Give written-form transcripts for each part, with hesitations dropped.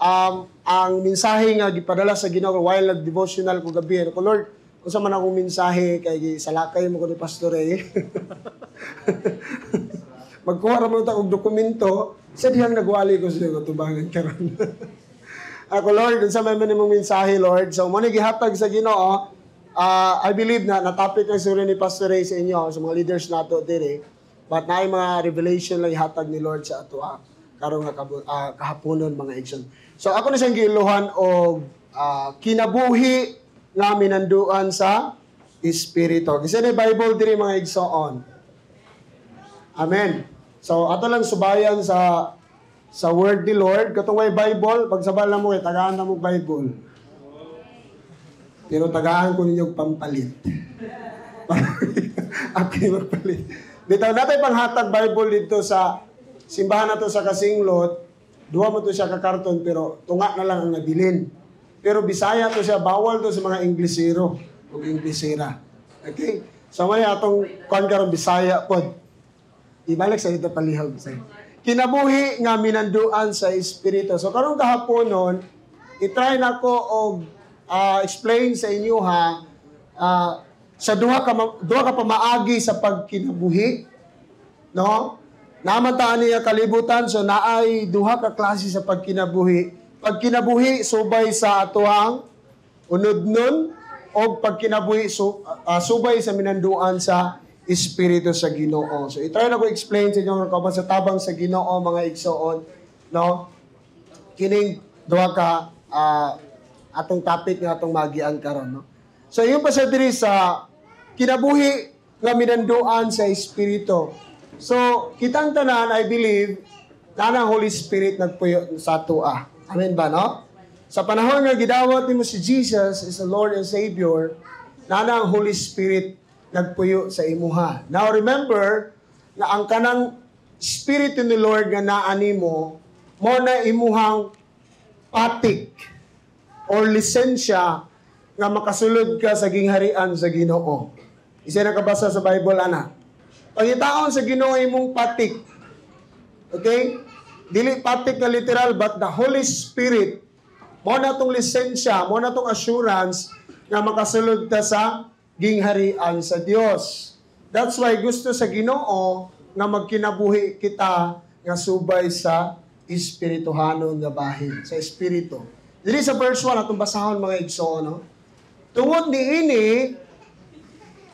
Ang mensahe nga gipadala sa Ginoo while nag-devotional ko gabi, ko, "Lord, unsa man akong mensahe?" Kay gisalakay mo ko ni Pastor eh. Magkuha ra man ta og dokumento sa dihang nagwali ko sa katubangan karon. Ako, "Lord, unsa man man imong mensahe, Lord?" So mo ni gihatag sa Ginoo. I believe na na-topic ang suri ni Pastor Ray sa inyo, sa mga leaders nato diri. But naay mga revelation lang ihatag ni Lord sa ato karon nga kahaponon, mga igsoon. So ako na siyang giiluhan og kinabuhi nga minanduan sa Espiritu. Kasi na Bible diri, mga igsoon. Amen. So ato lang subayan sa word ni Lord. Katong may Bible, pagsabal na mo kay tagaan na mo Bible. Pero tagaan ko ninyo pampalit. Ako yung magpalit. Dito natay panghatag Bible dito sa simbahan nato sa Kasinglot. Duha mo to siya ka karton, pero tunga na lang ang nabilin. Pero Bisaya to siya, bawal to sa mga Inglesero o Inglesera. Okay? So may atong kuan karon, Bisaya pod. Ibalik sa ito palihog sa kinabuhi nga minanduan sa Espiritu. So karong kahaponon, i-try nako og explain sa inyo ha sa duha ka pamaagi sa pagkinabuhi, no? Naman ta niya kalibutan, so naay duha ka klase sa pagkinabuhi. Pagkinabuhi subay sa atoang unodnon o pagkinabuhi subay sa minanduan sa Espiritu sa Ginoo. So i-try na ko explain sa inyo kauban sa tabang sa Ginoo, mga igsoon, no? Kining duha ka atong topic nga atong magian karon, no? So yung pa sa diri sa kinabuhi nga minanduan sa Espiritu. So kitang tanan, I believe na ang Holy Spirit nagpuyo sa atoa. Amen ba, no? Sa panahon nga gidawat nimo si Jesus is the Lord and Savior, na ang Holy Spirit nagpuyo sa imuha. Now remember na ang kanang Spirit ni Lord nga naa nimo, mo na imuhang patik or lisensya nga makasulod ka sa gingharian sa Ginoo. Isa na kabasa sa Bible ana. Pangitaon sa Ginoo imong patik. Okay? Dili patik na literal, but the Holy Spirit mo na tong lisensya, mo na tong assurance nga makasulod ka sa gingharian sa Dios. That's why gusto sa Ginoo nga magkinabuhi kita nga subay sa espirituhanon nga bahin, sa espiritu. Dili sa verse 1 atong basahon, mga igsoon, no? Tungod niini,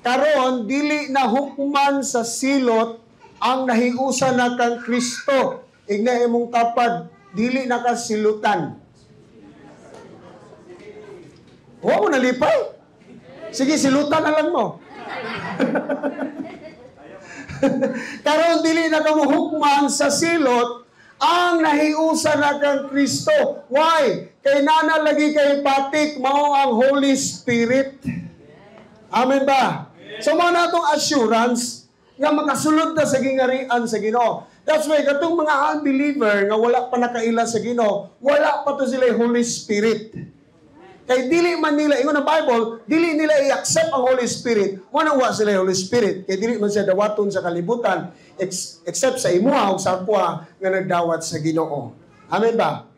karon dili na hukman sa silot ang nahiusa na kang Kristo. Igna imong tapad, "Dili na ka silutan." Wa mo nalipay. Sige, silutan na lang mo. Karon dili na kamo hukman sa silot ang nahiusa na kang Kristo. Why? Kay nana lagi kay patik, mao ang Holy Spirit. Amen ba? So mao na atong assurance nga makasulod na sa gingarian sa Ginoo. That's why katong mga unbeliever nga wala pa nakaila sa Ginoo, wala pa to sila Holy Spirit. Kay dili man nila, ingon ang Bible, dili nila i-accept ang Holy Spirit. Wala wa sila Holy Spirit. Kay dili man siya dawaton sa kalibutan, except sa imuha o sa akwa nga nagdawat sa Ginoo. Amen ba?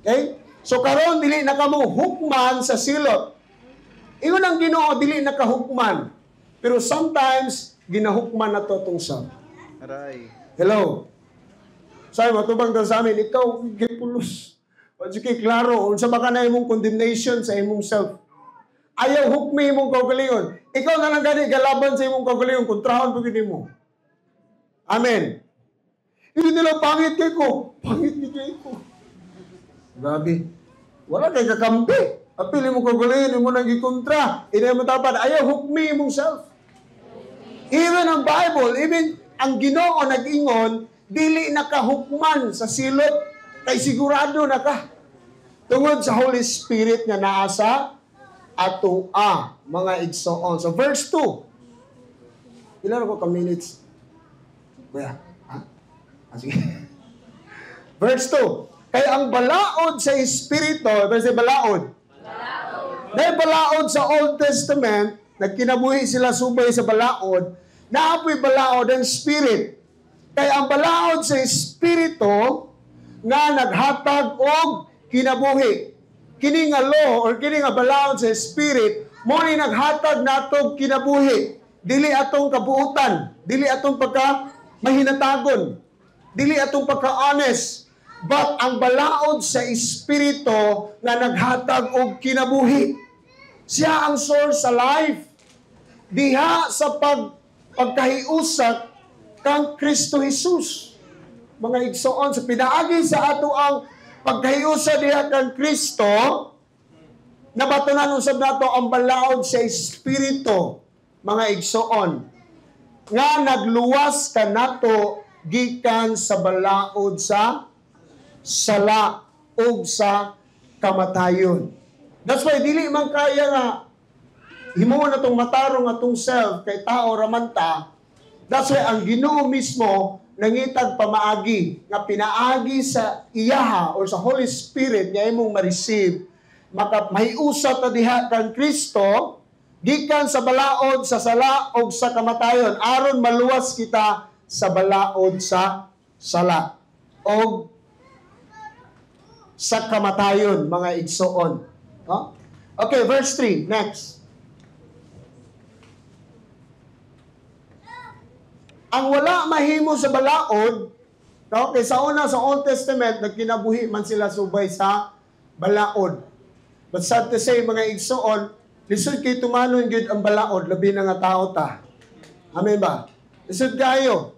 Okay? So karon dili na kamo hukman sa silot. Ingon ang Ginoo, dili na kahukman. Pero sometimes ginahukman na to tong sab. Aray. Hello. Sabi mo, tubang ta sa amin, ikaw, kay pulos. O sige, klaro, unsa ba ka na imong condemnation sa imong self? Ayaw hukmi imong kaugalingon. Ikaw na lang gani galaban sa imong kaugalingon, kontrahon po gid mo. Amen. Hindi nila pangit kay ko. Pangit ni kay ko. Grabe. Wala kay kakampi. Apil imong kaugalingon, imo nang gikontra. Ina mo tapad, ayaw hukmi imong self. Even ang Bible, even ang Ginoo nag-ingon, dili nakahukman sa silot kay sigurado na ka. Tungod sa Holy Spirit nga naa sa atoa, mga igsoon. So verse 2. Ilan ako ka minutes? Kuya, ha? Ah, sige. Verse 2. Kay ang balaod sa Espiritu, ba balaod? Balaod. Dahil balaod sa Old Testament, nagkinabuhi sila subay sa balaod, naapoy balaod ang Spirit. Kay ang balaod sa Espiritu nga naghatag og kinabuhi. Kini nga law or kini nga balaod sa Spirit mo ni naghatag natog kinabuhi. Dili atong kabuutan, dili atong pagka mahinatagon, dili atong pagka-honest, but ang balaod sa Espiritu nga naghatag og kinabuhi. Siya ang source sa life. Diha sa pagkahiusat kang Kristo Jesus. Mga igsoon, sa pinaagi sa ato ang pagkahiusa diha kang Kristo, nabatunan usab nato ang balaod sa Espiritu, mga igsoon, nga nagluwas kanato gikan sa balaod sa sala ug sa kamatayon. That's why dili man kaya nga himuon atong matarong atong self kay tao ramanta. That's why ang Ginoo mismo nangitag pamaagi nga pinaagi sa iyaha or sa Holy Spirit nga imong ma-receive, maka mahiusa ta diha kang Kristo gikan sa balaod sa sala og sa kamatayon, aron maluwas kita sa balaod sa sala og sa kamatayon, mga igsoon. No? Okay, verse 3, next. Ang wala mahimo sa balaod, no? Kay sa una sa Old Testament nagkinabuhi man sila subay sa balaod. But sad to say, mga igsoon, lisod kay tumanon gyud ang balaod, labi na nga tao ta. Amen ba? Lisod kayo.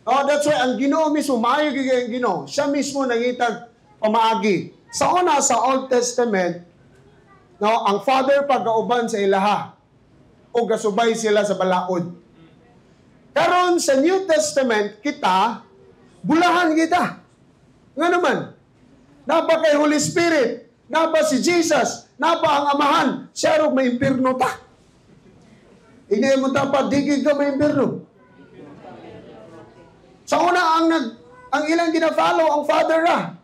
Oh, that's why ang Ginoo mismo, maayo gyud ang Ginoo. Siya mismo nangitag pamaagi. Sa una sa Old Testament, no, ang father pagauban sa ilaha o gasubay sila sa balaod. Karon sa New Testament kita bulahan kita. Nga naman, napa kay Holy Spirit, napa si Jesus, napa ang Amahan, siya rog may impierno ta. Hindi mo dapat digig ka may impierno. Sa una ang ilang gina-follow ang Father ra.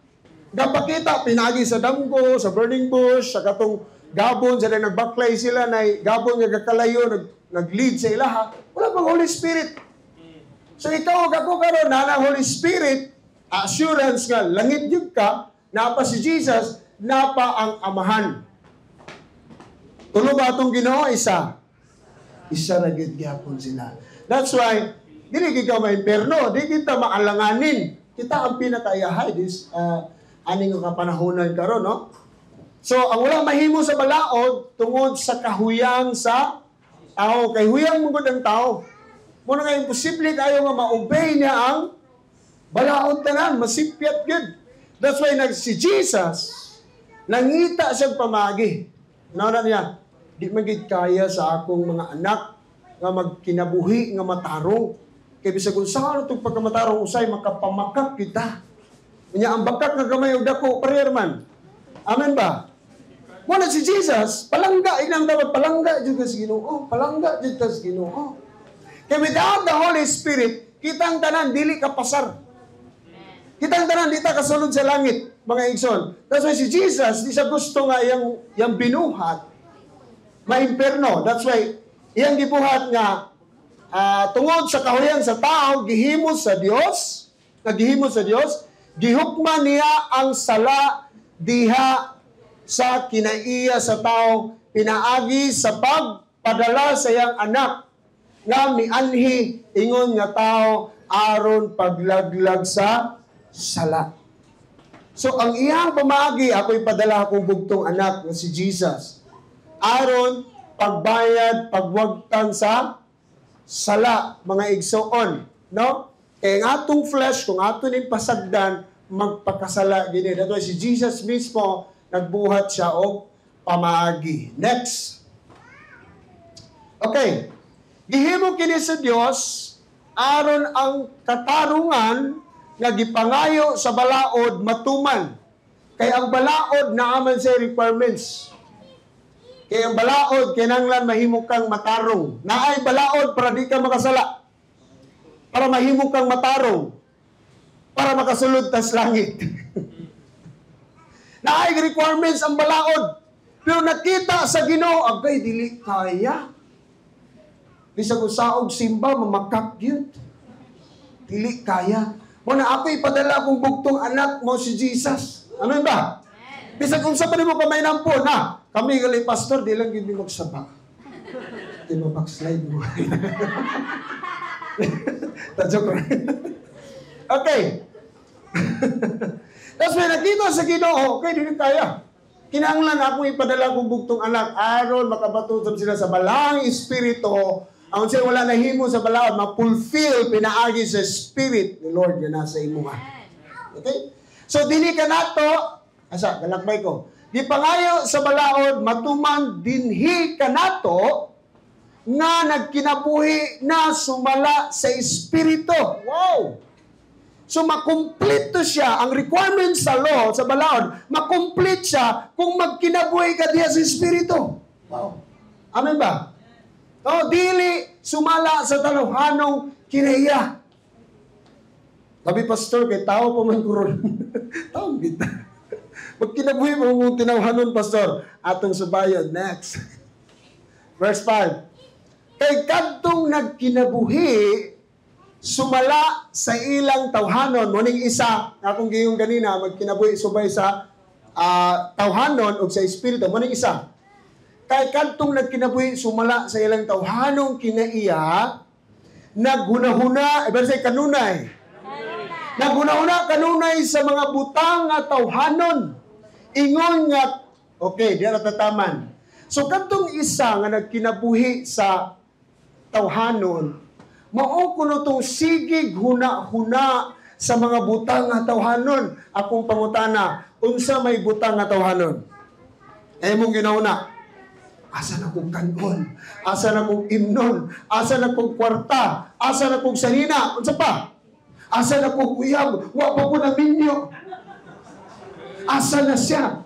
Gapakita pinagi sa damgo, sa burning bush, sa katong gabon sila nagbaklay sila na gabon nga gakalayo nag-lead sa ilaha. Wala pang Holy Spirit. So ikaw ug ako karon na Holy Spirit, assurance nga langit gyud ka, napa si Jesus, napa ang Amahan. Tulo ba atong Ginoo? Isa. Isa ra gyud gyapon sila. That's why dili gyud ka maimpierno, di kita maalanganin. Kita ang pinakaayahay this aning kapanahonan karon, no? So ang wala mahimo sa balaod tungod sa kahuyang sa tao, kay huyang man gud ang tao. Muna nga imposible kayo nga ma-obey niya ang balaod tanan, masipyat gud. That's why si Jesus nangita siyang pamagi. Nauna niya, di man gid kaya sa akong mga anak nga magkinabuhi nga matarong. Kay bisag unsa ano tong pagkamatarong usay makapamakak kita. Unya ang bakak nga gamay og dako prayer man. Amen ba? Muna si Jesus, palangga ilang dapat palangga jud ka sa Ginoo, palangga jud ka sa Ginoo. Kay without the Holy Spirit, kitang tanan dili ka pasar. Kitang tanan di ta kasulod sa langit, mga igsoon. That's why si Jesus di siya gusto nga iyang binuhat maimperno. That's why iyang gibuhat nga tungod sa kahuyan sa tao gihimo sa Dios, nagihimo sa Dios, gihukman niya ang sala diha sa kinaiya sa tao pinaagi sa pagpadala sa iyang anak nga mianhi ingon nga tao aron paglaglag sa sala. So ang iyang pamaagi, ako'y padala akong bugtong anak na si Jesus aron pagbayad, pagwagtan sa sala, mga igsoon, no? Kaya ang atong flesh, kung ato ning pasagdan, magpakasala gini. That's why si Jesus mismo nagbuhat siya og pamaagi. Next. Okay. Gihimo kini sa Dios aron ang katarungan nga gipangayo sa balaod matuman. Kay ang balaod naaman sa requirements. Kay ang balaod kinahanglan mahimo kang matarong. Naay balaod para di ka makasala. Para mahimo kang matarong. Para makasulod tas langit. Naay requirements ang balaod. Pero nakita sa Ginoo, agay dili kaya. Bisag usaog simba mamakak gyud. Dili kaya. Mo na ako ipadala akong bugtong anak mo si Jesus. Amen ba? Bisag unsa pa nimo kamay nampo na, kami gali pastor, di lang gid mi magsaba. Di mo backslide mo. Ta joke. Okay. Tapos may nakita sa Ginoo, okay, dili kaya. Kinahanglan akong ipadala kong bugtong anak aron makabato sila sa Balaang Espiritu. Ang siya wala nahimo sa balaod, ma-fulfill pinaagi sa Spirit ni Lord nga nasa imuha. Okay? So dili ka nato, asa galakbay ko. Gipangayo sa balaod matuman dinhi kanato nga nagkinabuhi na sumala sa Espiritu. Wow! So makumpleto siya, ang requirement sa law, sa balaod, makomplete siya kung magkinabuhi ka diha sa Espiritu. Wow. Amen ba? Oh, dili sumala sa tawhanong kinaiya. Sabi pastor, kay tao pa man kuron. Tao kita. Magkinabuhi mo kung tinawhanon, pastor. Atong subayon. Next. Verse 5. Kay kadtong nagkinabuhi, sumala sa ilang tawhanon, muning isa, akong giyong ganina, magkinabuhi subay sa tawhanon o sa espiritu, muning isa. Kay kadtong nagkinabuhi sumala sa ilang tawhanong kinaiya, naghunahuna, iba sa kanunay. Naghunahuna kanunay sa mga butang nga tawhanon. Ingon nga, okay, di natataman. So kadtong isa nga nagkinabuhi sa tawhanon, mao kuno tong sigig huna-huna sa mga butang nga tawhanon. Akong pangutana, unsa may butang nga tawhanon? Eh mong ginahuna. Asa na kong kanon? Asa na kong imnon? Asa na kong kwarta? Asa na kong sanina? Unsa pa? Asa na kong uyab? Wa pa ko na minyo. Asa na siya?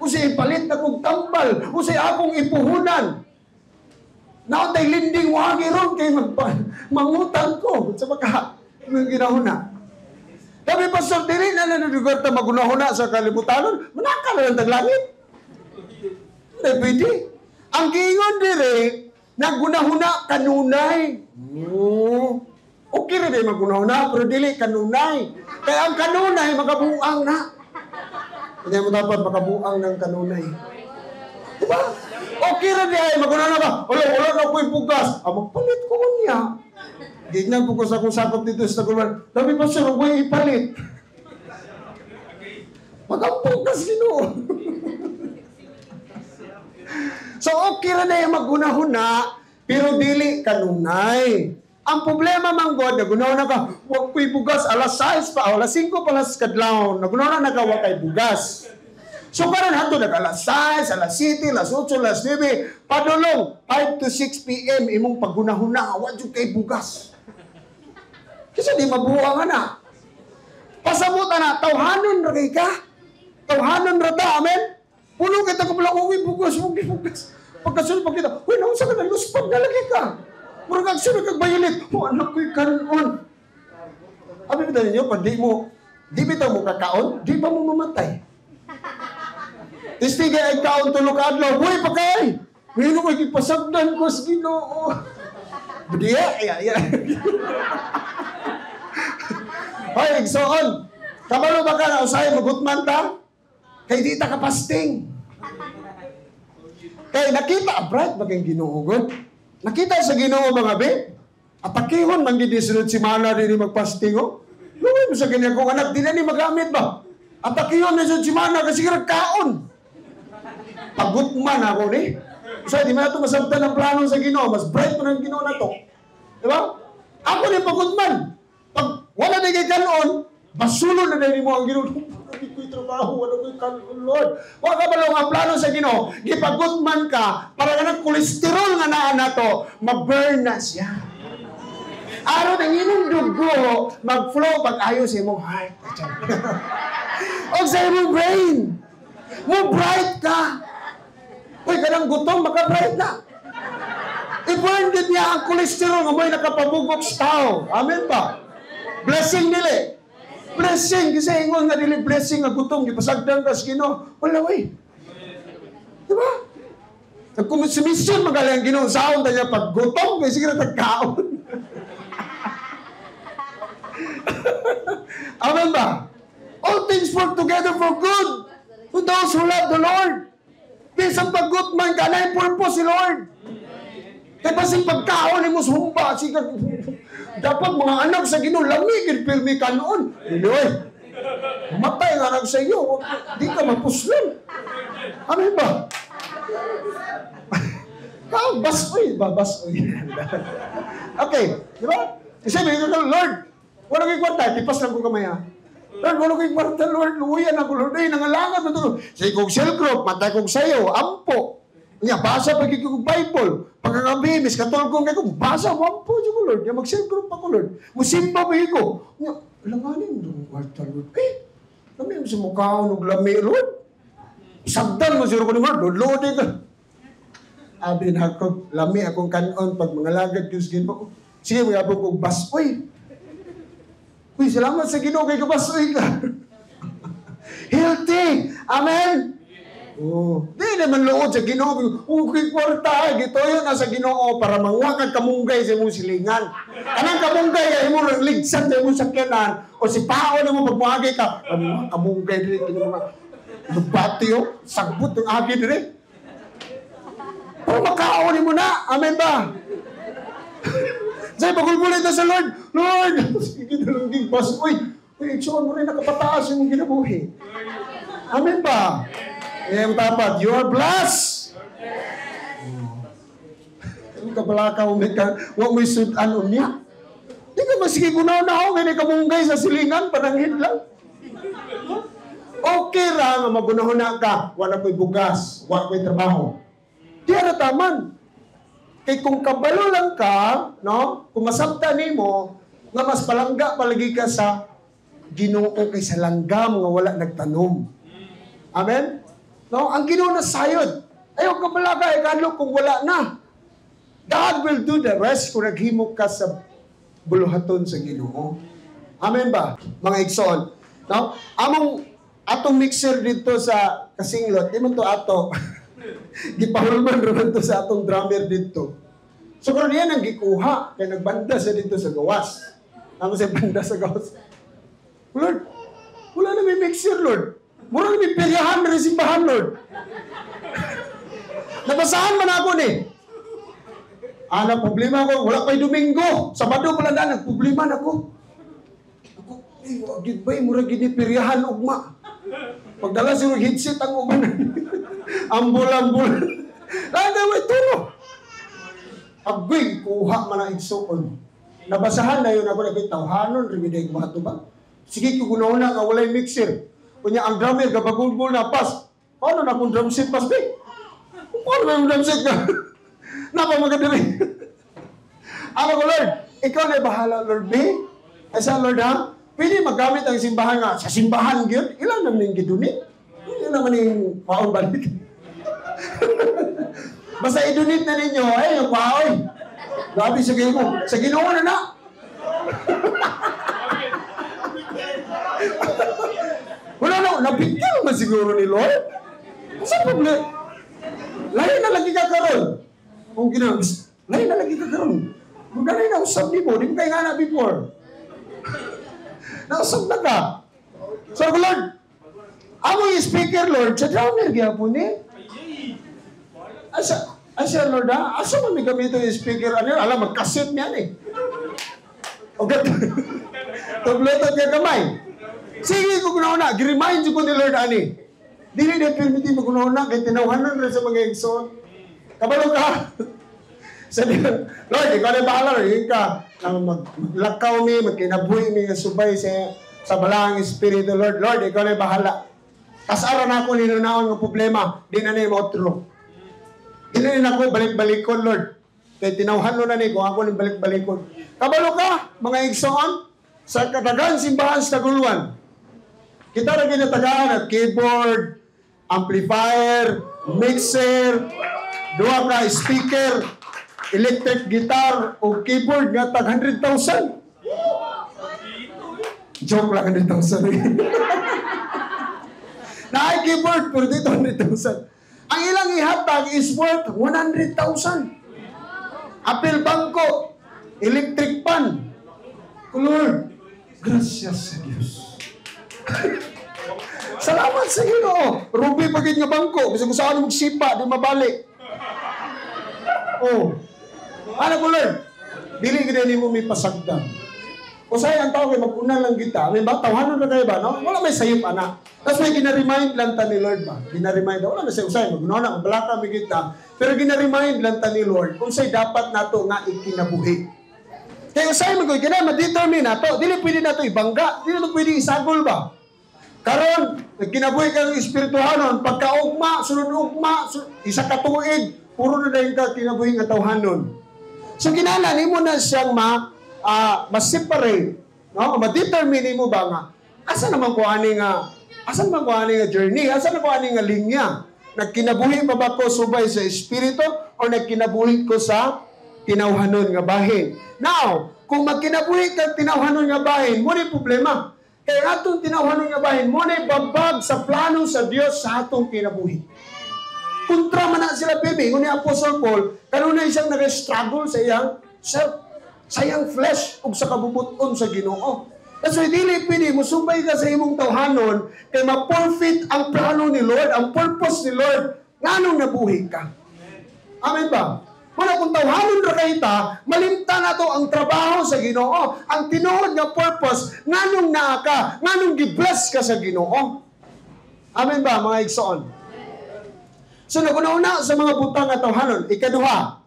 Unsay ipalit na kong tambal? Unsay akong ipuhunan? Naotay linding wagi ron kay mangutang ko. Sa baka, yung ginahuna. Sabi, pastor, dili na lang nadugar ta magunahuna sa kalibutanon. Manaka na lang taglangit. Hindi pwede. Ang giingon dire, nagunahuna kanunay. Okay rin eh magunahuna, pero dili kanunay. Kaya ang kanunay, makabuang na. Hindi mo dapat makabuang ng kanunay. Diba? Okay rin ay magunahuna ka. Wala, wala na ko'y bugas. Ah, magpalit ko niya. Gignan po ko sa akong sakop dito sa Tagulman. Sabi pa sir, huwag ipalit. Magampugas Ginoo. So okay ra na yung magunahuna, pero dili kanunay. Ang problema man God, nagunahuna ka, wag ko'y bugas, alas 6 pa, alas 5 pa las kadlawon, nagunahuna na ka, wag kay bugas. So karon hanto nag alas 6, alas 7, alas 8, alas 9, padulong 5 to 6 PM imong paggunahuna, wa jud kay bugas. Kasi di mabuang ana. Pasabot ana, tawhanon ra kay ka. Tawhanon ra ta, amen. Puno kita ko pala, uy, bugas, uy, bugas. Pagkasunod pagkita, uy, naunsa ka na, luspag na lagi ka. Murag ang sunod kag bayilit. Oh, anak ko'y kanon. Abi ba ninyo, pag di mo, di bitaw mo kakaon, di ba mo mamatay? Tistigay ay kaon tulo ka adlaw, buhay pa kay. Ngayon ko'y gipasagdan ko sa Ginoo. Diya, iya, iya. Hoy, igsoon. Kabalo ba ka na usahay magutman ta? Kay di ta kapasting. Kay nakita, bright ba kayong Ginoo god? Nakita sa Ginoo mga be? Atakihon man gid sunod si mana dinhi magpasting oh. Luoy mo sa ganyan kong anak, di na ni magamit ba? Atakihon na sunod si mana kasi kaon. Pagutman ako ni. So di man ato masabtan ang plano sa Ginoo, mas bright pa ng Ginoo na to. Di ba? Ako ni pagutman. Pag wala na kay kanon, basulo na dahil mo ang Ginoo. Wala ko'y trabaho, wala ko'y kanon, Lord. Wala ka ba ang plano sa Ginoo? Gipagutman ka, para ka ng kolesterol nga naa na to, ma-burn na siya. Aron ang imong dugo, mag-flow pag ayo sa imong heart. O sa imong brain. Mo-bright ka. Uy, kanang gutom, maka-bright na. I-burn din niya ang kolesterol nga mo'y nakapabugok sa tao. Amen ba? Blessing dili. Blessing kasi ingon nga dili blessing nga gutom gipasagdan ka sa Ginoo. Wala way. Di ba? Nagkumisyon magaling ang Ginoo saon ta niya pag gutom kay sige na tagkaon. Amen ba? All things work together for good. those who love the Lord. Bisan paggut man ka, na purpose si Lord. Kaya basig pagkaon mo sa humba, sige, dapat mga anak sa Ginoo lami gid pirmi kanon. Dili oy. Matay nga anak sa iyo, di ka mapuslan. Ano ba? Ka basoy ba basoy. Okay, di ba? Kasi may ka, Lord, wala ko'y kwarta, tipas lang ko kamay ha. Lord, wala ko'y kwarta, Lord, luwian ako, Lord, ay, nangalangat na to. Sige kong cell group, matay kong sayo, ampo. Nya, basa pag kong Bible. Pagkagabi, mis katulgong kay kong, basa mo, ampo, ko, Lord. Nya, mag-cell group ako, Lord. Musimba pa ko. Nya, langanin, doon, kwarta, Lord. Eh, lami mo sa mukha og lami, Lord. Sagdan mo, siguro ko ni Lord, Lord, Lord, ka. Abi na ako, lami akong kanon pag mga lagad Diyos Ginoo. Sige, mga kong basoy. Uy, salamat sa Ginoo kay kabasoy ka. Healthy. Amen. Oh, di naman luod sa Ginoo. Okay kwarta, gituyo na sa Ginoo para manguha kag kamunggay sa imong silingan. Kanang kamunggay ay imong rang ligsan sa imong sakyanan o si pao na mo pagmuagi ka. Ang kamunggay diri kini mga lubati oh, sagbot ang agi diri. Pero makaon mo na. Amen ba? Say, pagulgulit na sa Lord. Lord, sige na lang bas. Uy, uy, igsoon mo rin nakapataas yung ginabuhi. Amen ba? Eh, dapat, you are blessed. Ang kabalaka mo ka, huwag mo'y sudan unya. Di ka masige gunaw na ako, kaya kamunggay sa silingan, pananghin lang. Okay ra nga magunahuna ka, wala ko'y bugas, wala ko'y trabaho. Di ara taman. Kay kung kabalo lang ka, no? Kung masabta nimo nga mas palangga palagi ka sa Ginoo kaysa langgam nga wala nagtanom. Amen? No, ang Ginoo na sayod. Ayaw ka balaka ikadlok kung wala na. God will do the rest kung naghimo ka sa buluhaton sa Ginoo. Amen ba? Mga igsoon, no? Among atong mixer dito sa Kasinglot, di man to ato. Gipahulman rin to sa atong drummer dito. So karon yan ang gikuha kay nagbanda siya dito sa gawas. Amo siya banda sa gawas. Lord, wala na may mixer, Lord. Mura na may peryahan na simbahan, Lord. Nabasahan man ako ni. Ana, problema ko. Wala pa'y Domingo. Sabado pa lang na, nagproblema na ako. Ako, eh, wag gid ba, mura gid ni peryahan ugma. Pagdala siguro headset ang uban. Ambol-ambol. Lahat may tulo. Agoy, kuha man ang igsuon. Nabasahan na yun ako na tawhanon, ribiday ko ba? Sige, kugunaw na nga walay mixer. Kunya ang drummer, gabagulbul na, pas. Paano na kung drum set, pas, di? Paano na yung drum set ka? Napa magadiri. Ako ko, Lord, ikaw na bahala, Lord, B. Ay sa Lord, ha? Pwede magamit ang simbahan nga. Sa simbahan, yun, ilan naman yung gidunit? Ilan naman yung paon balik? Basta i-donate na ninyo, ay, yung paoy. Grabe sa Ginoo. Sa Ginoo na na. Wala na, nabigyan man siguro ni Lord. Sa problema, lahi na lagi ka karon. Kung ginoo, lahi na lagi ka karon. Kung ganay na usab nimo, di mo kay nga na before. Nausab na ka. So, Lord, amo yung speaker, Lord, sa drummer gyapon ni. Asa, asa Lord, ha? Asa man may gamito yung speaker? Ano yun? Alam, magkaset niyan eh. O gato. Tabletot ka kamay. Sige, kung na, gi-remind ko ni Lord, ani. Dili na permiti mo kung na, kay tinawanan rin sa mga igsoon. Kabalo ka. Sabi, Lord, ikaw na bahala, Lord. Yun ka, maglakaw mi, magkinabuhi mi, subay sa balang espiritu, Lord. Lord, ikaw na bahala. Kasara na ako ninunaon ng problema, di na ni otro. Di na ako balik-balikon, Lord. Kaya tinawhan na ni kung ako ni balik-balikon. Kabalo ka, mga igsoon, sa katagan simbahan sa Taguluan. Kita na ginatagaan at keyboard, amplifier, mixer, duha ka speaker, electric guitar, o keyboard nga tag 100,000. Joke lang, 100,000. Naay keyboard, pero dito 100,000. Ang ilang ihatag is worth 100,000. Apel bangko, electric pan. Lord, gracias sa Diyos. Salamat sa Ginoo. Ruby pa gid nga bangko. Bisag saan mo sipa, di mabali. Oh. Ano ko, Lord? Dili gid nimo may pasagdan. Usahay ang tao kay mag-una lang kita. May ba tawhanon na kayo ba, no? Wala may sayop ana. That's why gina-remind lang ta ni Lord ba? Gina-remind, wala may sayop usahay mag-una na mabalaka mi kita. Pero gina-remind lang ta ni Lord unsay dapat nato nga ikinabuhi. Kaya usahay man kina ma-determine nato, dili pwede nato ibangga, dili nato pwede isagol ba. Karon, nagkinabuhi kang espirituhanon, pagkaugma, sunod ugma, isa ka tuig, puro na dayon ka kinabuhi nga tawhanon. So kinahanglan nimo na siyang ma-separate, no? Ma-determine mo ba nga asa naman ko ani nga journey, asa na ko ani nga linya? Nagkinabuhi pa ba ko subay sa espiritu o nagkinabuhi ko sa tinawhanon nga bahin? Now, kung magkinabuhi ka tinawhanon nga bahin, mo ni problema. Kaya atong tinawhanon nga bahin, mo ni babag sa plano sa Dios sa atong kinabuhi. Kontra man na sila, baby. Ngunit Apostle Paul, kanunay siyang nag-struggle sa iyang self, sa iyang flesh, ug sa kabubuton sa Ginoo. That's why dili pwede musubay ka sa imong tawhanon kay ma-forfeit ang plano ni Lord, ang purpose ni Lord, nganong nabuhi ka. Amen ba? Muna kung tawhanon ra kay ta, malimta na to ang trabaho sa Ginoo, ang tinuod nga purpose nganong naa ka, nganong gi-bless ka sa Ginoo. Amen ba, mga igsoon? So naguna-una sa mga butang nga tawhanon, ikaduha,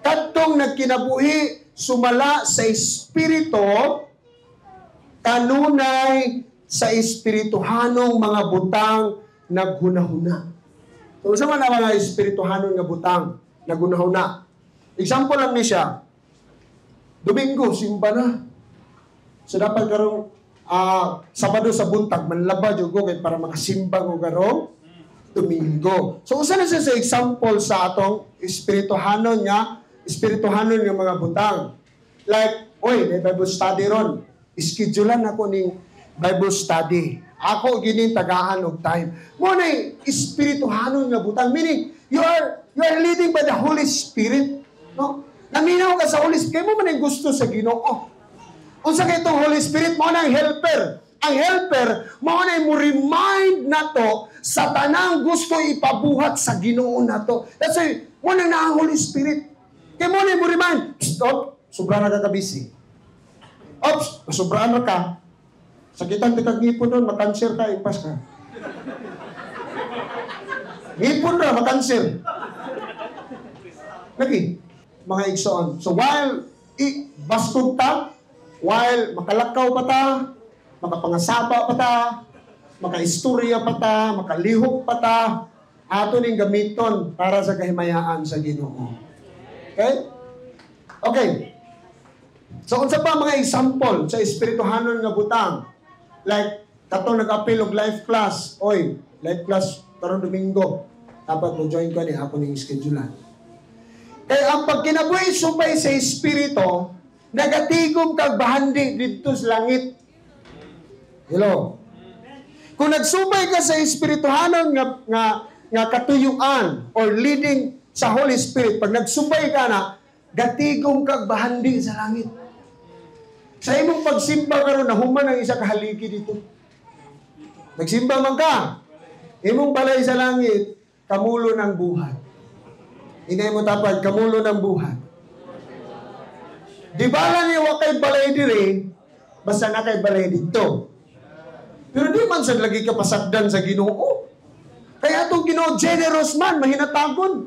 kadtong nagkinabuhi sumala sa espiritu, kanunay sa espirituhanong mga butang naghunahuna. So unsa man ang mga espirituhanon nga butang naghunahuna? Example lang ni siya, Domingo, simba na. So dapat karong Sabado sa buntag, manlaba jud ko kay para makasimba ko karong Domingo. So usa na siya sa example sa atong espirituhanon nga mga butang. Like, oy, may Bible study ron. Schedulean ako ning Bible study. Ako gining tagaan og time. Mo na espirituhanon nga butang, meaning you are leading by the Holy Spirit, no? Naminaw ka sa Holy Spirit, kay mo man ang gusto sa Ginoo. Unsa kay itong Holy Spirit? Mo na ang helper. Ang helper, mao na mo remind nato sa tanang gusto ipabuhat sa Ginoo nato. That's why mo na ang Holy Spirit. Kay mo na mo remind, "Stop, sobra na ka kabisi. Ops, sobraan na ka. Sakitan ti kag ngipon doon, makanser ka, ipas ka. Ngipon ra, makanser." Lagi, mga igsoon. So while baskog ta, while makalakaw pa ta, makapangasaba pa ta, makaistorya pa ta, makalihok pa ta, ato ning gamiton para sa kahimayaan sa Ginoo. Okay? Okay. So unsa pa mga example sa espirituhanon nga butang? Like katong nag-apil og life class. Oy, life class karon Domingo. Dapat mo join ko ni ako ning schedule. Kay ang pagkinabuhi subay sa espiritu, nagatigom kag bahandi didto sa langit. Hello. Kung nagsubay ka sa espirituhanon nga katuyuan or leading sa Holy Spirit, pag nagsubay ka na, gatigom kag bahandi sa langit. Sa imong pagsimba karon, nahuman ang isa ka haligi dito. Nagsimba man ka. Imong balay sa langit, kamulo ng buhat. Inay mo tapad, kamulo ng buhat. Di ba lang wa kay balay diri, basta na kay balay dito. Pero di man sad lagi ka pasagdan sa Ginoo. Kaya atong Ginoo generous man, mahinatagon.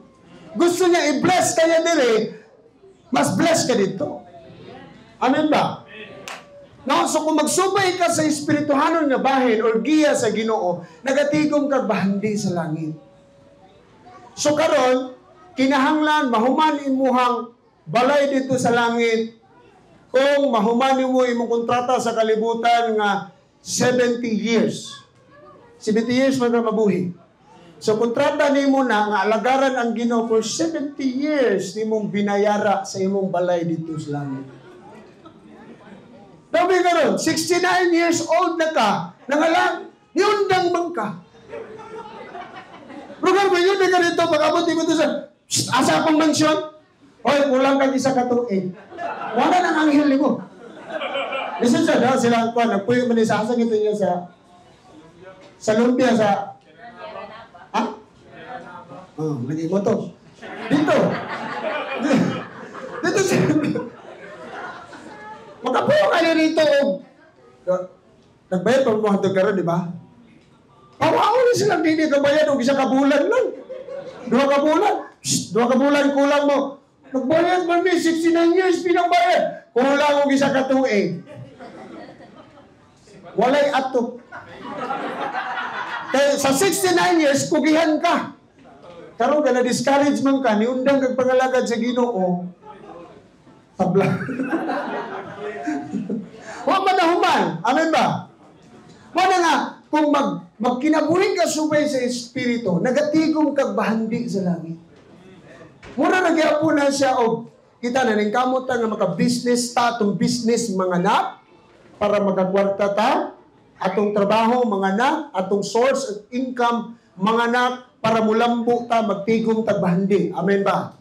Gusto niya i-bless kaya diri, mas bless ka dito. Amen ba? No, so kung magsubay ka sa espirituhanon nga bahin or giya sa Ginoo, nagatigom kag bahandi sa langit. So karon, kinahanglan mahuman imuhang balay dito sa langit kung mahuman nimo imong kontrata sa kalibutan nga 70 years. 70 years man ka mabuhi. So kontrata nimo na nga alagaran ang Ginoo for 70 years nimong binayara sa imong balay dito sa langit. Dami karon, 69 years old na ka, nangalang, niundang man ka. Lugar ba yun, ka dito, pag-abot mo ito sa, "Shh, asa akong mansyon? Hoy, kulang kag isa ka tuig." Wala nang anghel nimo. Listen sa, daw sila, kuan, nagpuyo man sa asa gito niya sa Sa lumpia sa... Ha? Oh, lagi mo to. Dito. Dito sa... Makapuyo kayo rito og... Nagbayad pa mo hantod karon, di ba? Pawaon ni silang dili kabayad og isa ka bulan lang. 2 ka bulan. Shh, 2 ka bulan kulang mo. Nagbayad man mi 69 years pinang bayad. Kulang og isa ka tuig. Walay ato. Kaya sa 69 years, kugihan ka. Karon ka na-discourage man ka, niundang kag pangalagad sa Ginoo. Tabla. Wa man na human. Amen ba? Mao na nga, kung magkinabuhi ka subay sa Espiritu, nagatigom kag bahandi sa langit. Mura na gyapon na siya og kita na ning kamot ta nga maka-business ta, atong business manganak para makakwarta ta, atong trabaho manganak, atong source of income manganak para mulambo ta, magtigom tag bahandi. Amen ba?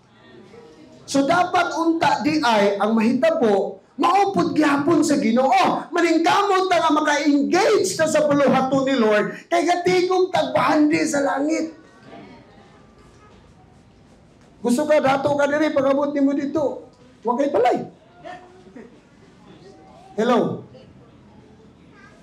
So dapat unta di ay ang mahitabo maupod gyapon sa Ginoo. Maningkamot ta nga maka-engage ta sa buluhaton ni Lord kay gatigom tag bahandi sa langit. Gusto ka dato ka diri, pag-abot nimo dito, wa kay balay. Hello.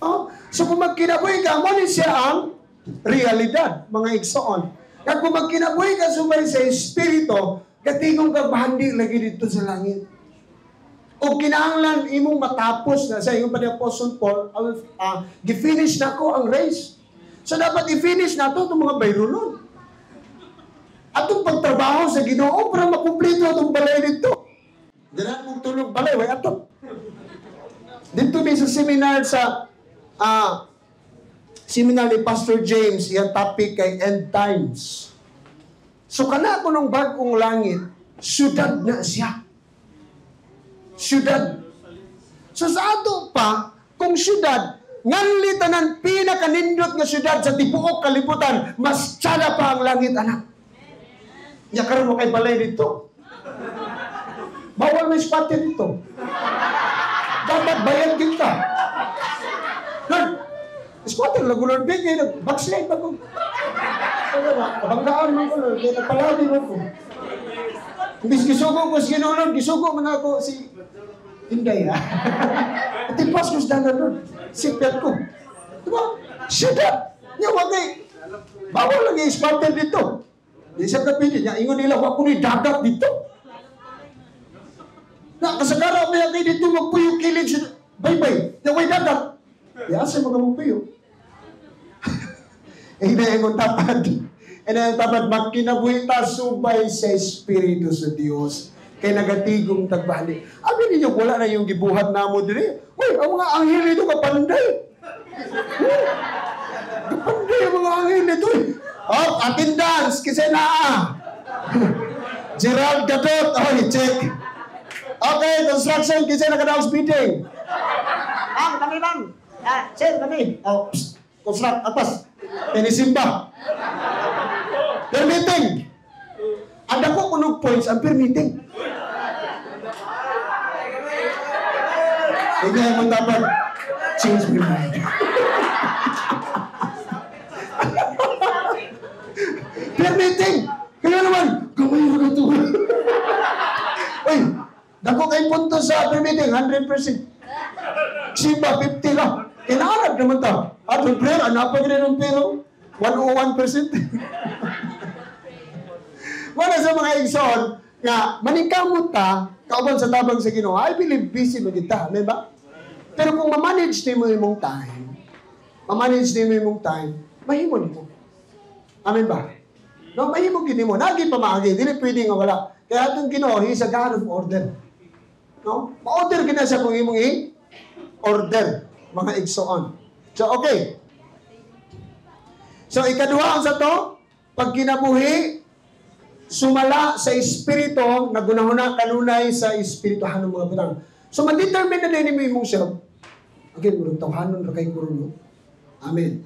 Oh, so kung magkinabuhi ka, mo ni siya ang realidad, mga igsoon. Kaya kung magkinabuhi ka subay sa Espiritu, gatigom kag bahandi lagi dito sa langit. O kinahanglan imong matapos na sa ingon pa ni Apostle Paul, gi-finish na ko ang race. So dapat i-finish na to itong mga bayrulon. Atong pagtrabaho sa Ginoo para makumpleto atong balay dito. Ganahan mong tulog balay, way ato. Dito mi sa seminar sa seminar ni Pastor James, iyang topic kay End Times. So kana ko nung bag-ong langit, syudad na siya. Syudad. So sa ato pa, kung syudad, nganli tanan pinakanindot nga syudad sa tibuok kalibutan, mas tsada pa ang langit, anak. Nya karon mo kay balay dito. Bawal may squatter dito. Dapat bayad gid ka. Lord, squatter lang ko, Lord, bigay, backslide ba ko? Ano ba? Banggaan man ko, Lord, kaya nagpalabi man ko. Imbis gisugo ko si Ginoo, Lord, gisugo man ako si Inday, ha? At pas ko sa dalan, Lord. Sipyat ko. Diba? Syudad! Nya, wag kay, bawal lagi squatter dito. Di siya kapili. Nya, ingon nila, wa ko ni dagat dito. Na, kasagara mo yan kay dito, magpuyo kilid siya. Bye-bye. Nya, way dagat. Di asa mga magpuyo. Hindi ang tapad. Hindi ang tapad, magkinabuhi ta subay sa Espiritu sa Dios. Kay nagatigom tagbali. Abi ninyo, wala na yung gibuhat namo diri. Uy, ang mga anghel ito kapanday. Kapanday ang mga anghel ito. Oh, attendance, kasi naa. Gerald Gadot, oh, check. Okay, construction, kasi nakadaos meeting. Ma'am, kami, ma'am. Ah, sir, kami. Oh, psst, construct, apas. Tinisimba. Permitting. Ang dako kunog points ang permitting. Hindi mo dapat change my mind. Permitting. Kaya naman, gamay mo na ito. Uy, dako kay punto sa permitting, 100%. Simba, 50 lang. Kailangan naman ta. At yung prayer, ano pa rin ng pero? 101%. Wala sa mga igsoon, nga maningkamot ta, kauban sa tabang sa Ginoo, I believe busy man kita, amen ba? Pero kung ma-manage nimo imong time, ma-manage nimo imong time, mahimo nimo. Amen ba? No, mahimo gid nimo. Nagi pa maagi, dili pwede nga wala. Kaya atong Ginoo, he is a God of order. No? Ma-order gid na siya kung imong i-order, mga igsoon. So, okay. So, ikaduha ang sa to, pag kinabuhi, sumala sa Espiritu, nagunahuna kanunay sa Espirituhanong mga butang. So, man-determine na din mo imong self. Again, murag tawhanon ra kay ko no? Amen.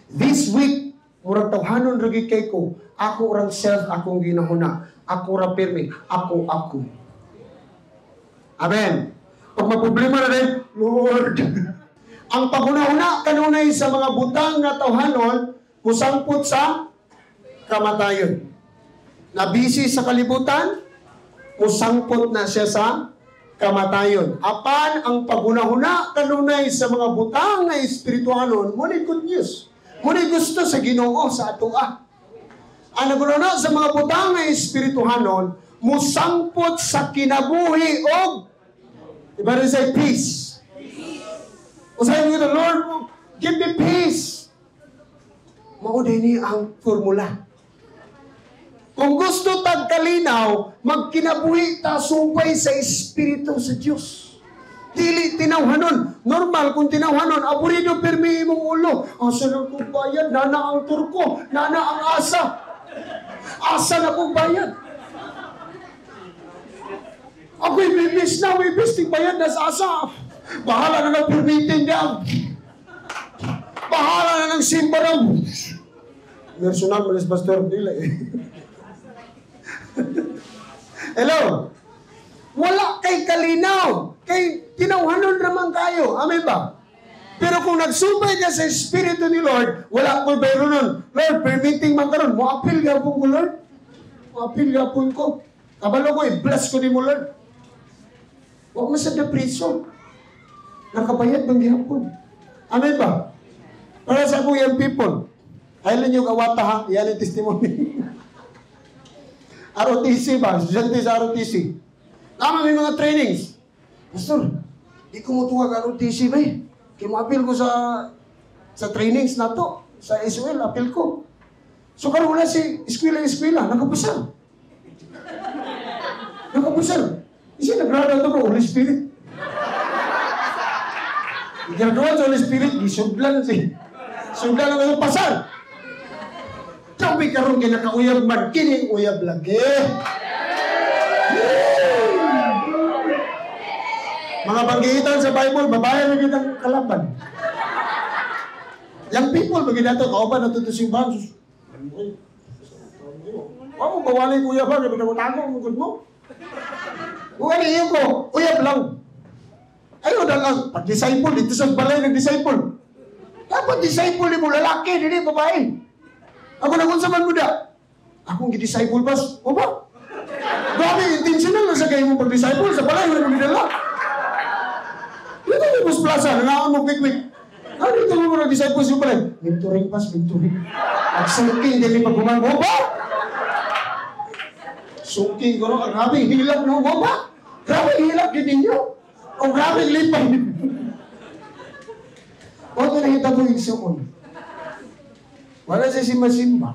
This week, murag tawhanon ra gyud kay ko. Ako rang self, akong ginahuna. Ako ra pirmi. Ako, ako. Amen. Pag maproblema na rin, Lord, Ang paghuna-huna kanunay sa mga butang nga tawhanon musangpot sa kamatayon. Nabisi sa kalibutan, musangpot na siya sa kamatayon. Apan ang paghuna-huna kanunay sa mga butang nga espirituhanon, mo ni good news. Mo ni gusto sa Ginoo sa atoa. Ang naghuna sa mga butang nga espirituhanon, musangpot sa kinabuhi og, iba rin, say peace. Usahay mo, "The Lord, give me peace." Mao ni ang formula. Kung gusto tag kalinaw, magkinabuhi ta subay sa Espiritu sa Dios. Dili tinawhanon. Normal kung tinawhanon, aburido pirmi imong ulo. Asa na kong bayad? Nana ang turko. Nana ang asa. Asa na kong bayad? Ako'y bibis na, may bis, bayad na sa asa. Bahala na ng permitin niya. Bahala na ng simba raw. Personal, malis pastor, dili. Hello? Wala kay kalinaw. Kay tinawhanon raman kayo. Amen ba? Pero kung nagsubay ka sa Espiritu ni Lord, wala ko'y bayro nun. Lord, permitting man karon, mo-apil gapon ko, Lord. Mo-apil gapon ko. Kabalo ko, i-bless ko ni mo, Lord. Huwag mo sa priso. Nakabayad bang gihapon? Amen ba? Para sa akong young people, ayaw yung awata ha, yan ang testimony. ROTC ba? Estudyante sa ROTC. Tama, may mga trainings. "Pastor, di ko mo tuwag ROTC ba eh. Kaya mo-apil ko sa trainings na to. Sa SOL, apil ko." So karon wala si eskwela-eskwela, nakapasar. Nakapasar. Isi nag-graduate to bro, Holy Spirit. Graduate sa Holy Spirit, gisudlan si. Sudlan ang pasar. Kami karon kinakauyab man, kining uyab lagi. Woo! Mga banggitan sa Bible, babae na kitang kalaban. Young people, pag ginato, kauban na to simbahan. Wa mo bawalay kuya ba? Gabi na tago mo gud mo. Wala iyo ko, uyab lang. Ayaw na lang, pag disciple, dito sa balay ng disciple. Dapat disciple ni mo lalaki, dili babae. Ako na kung sa man mo da. Akong gi-disciple bas. O ba? Grabe, intentional na sa kayo mo pag-disciple. Sa balay, wala mo gidala. Dito mo Bus Plaza, nangaon mo quick-quick. Ano dito mo nag-disciple sa balay? Mentoring pas, mentoring. Agsungking, dili pag O ba? Sungking ko no, ang grabe hilak no, o ba? Grabe hilak yun ninyo. O grabe lipay. O ito nakita ko igsuon. Wala siya si Masimba.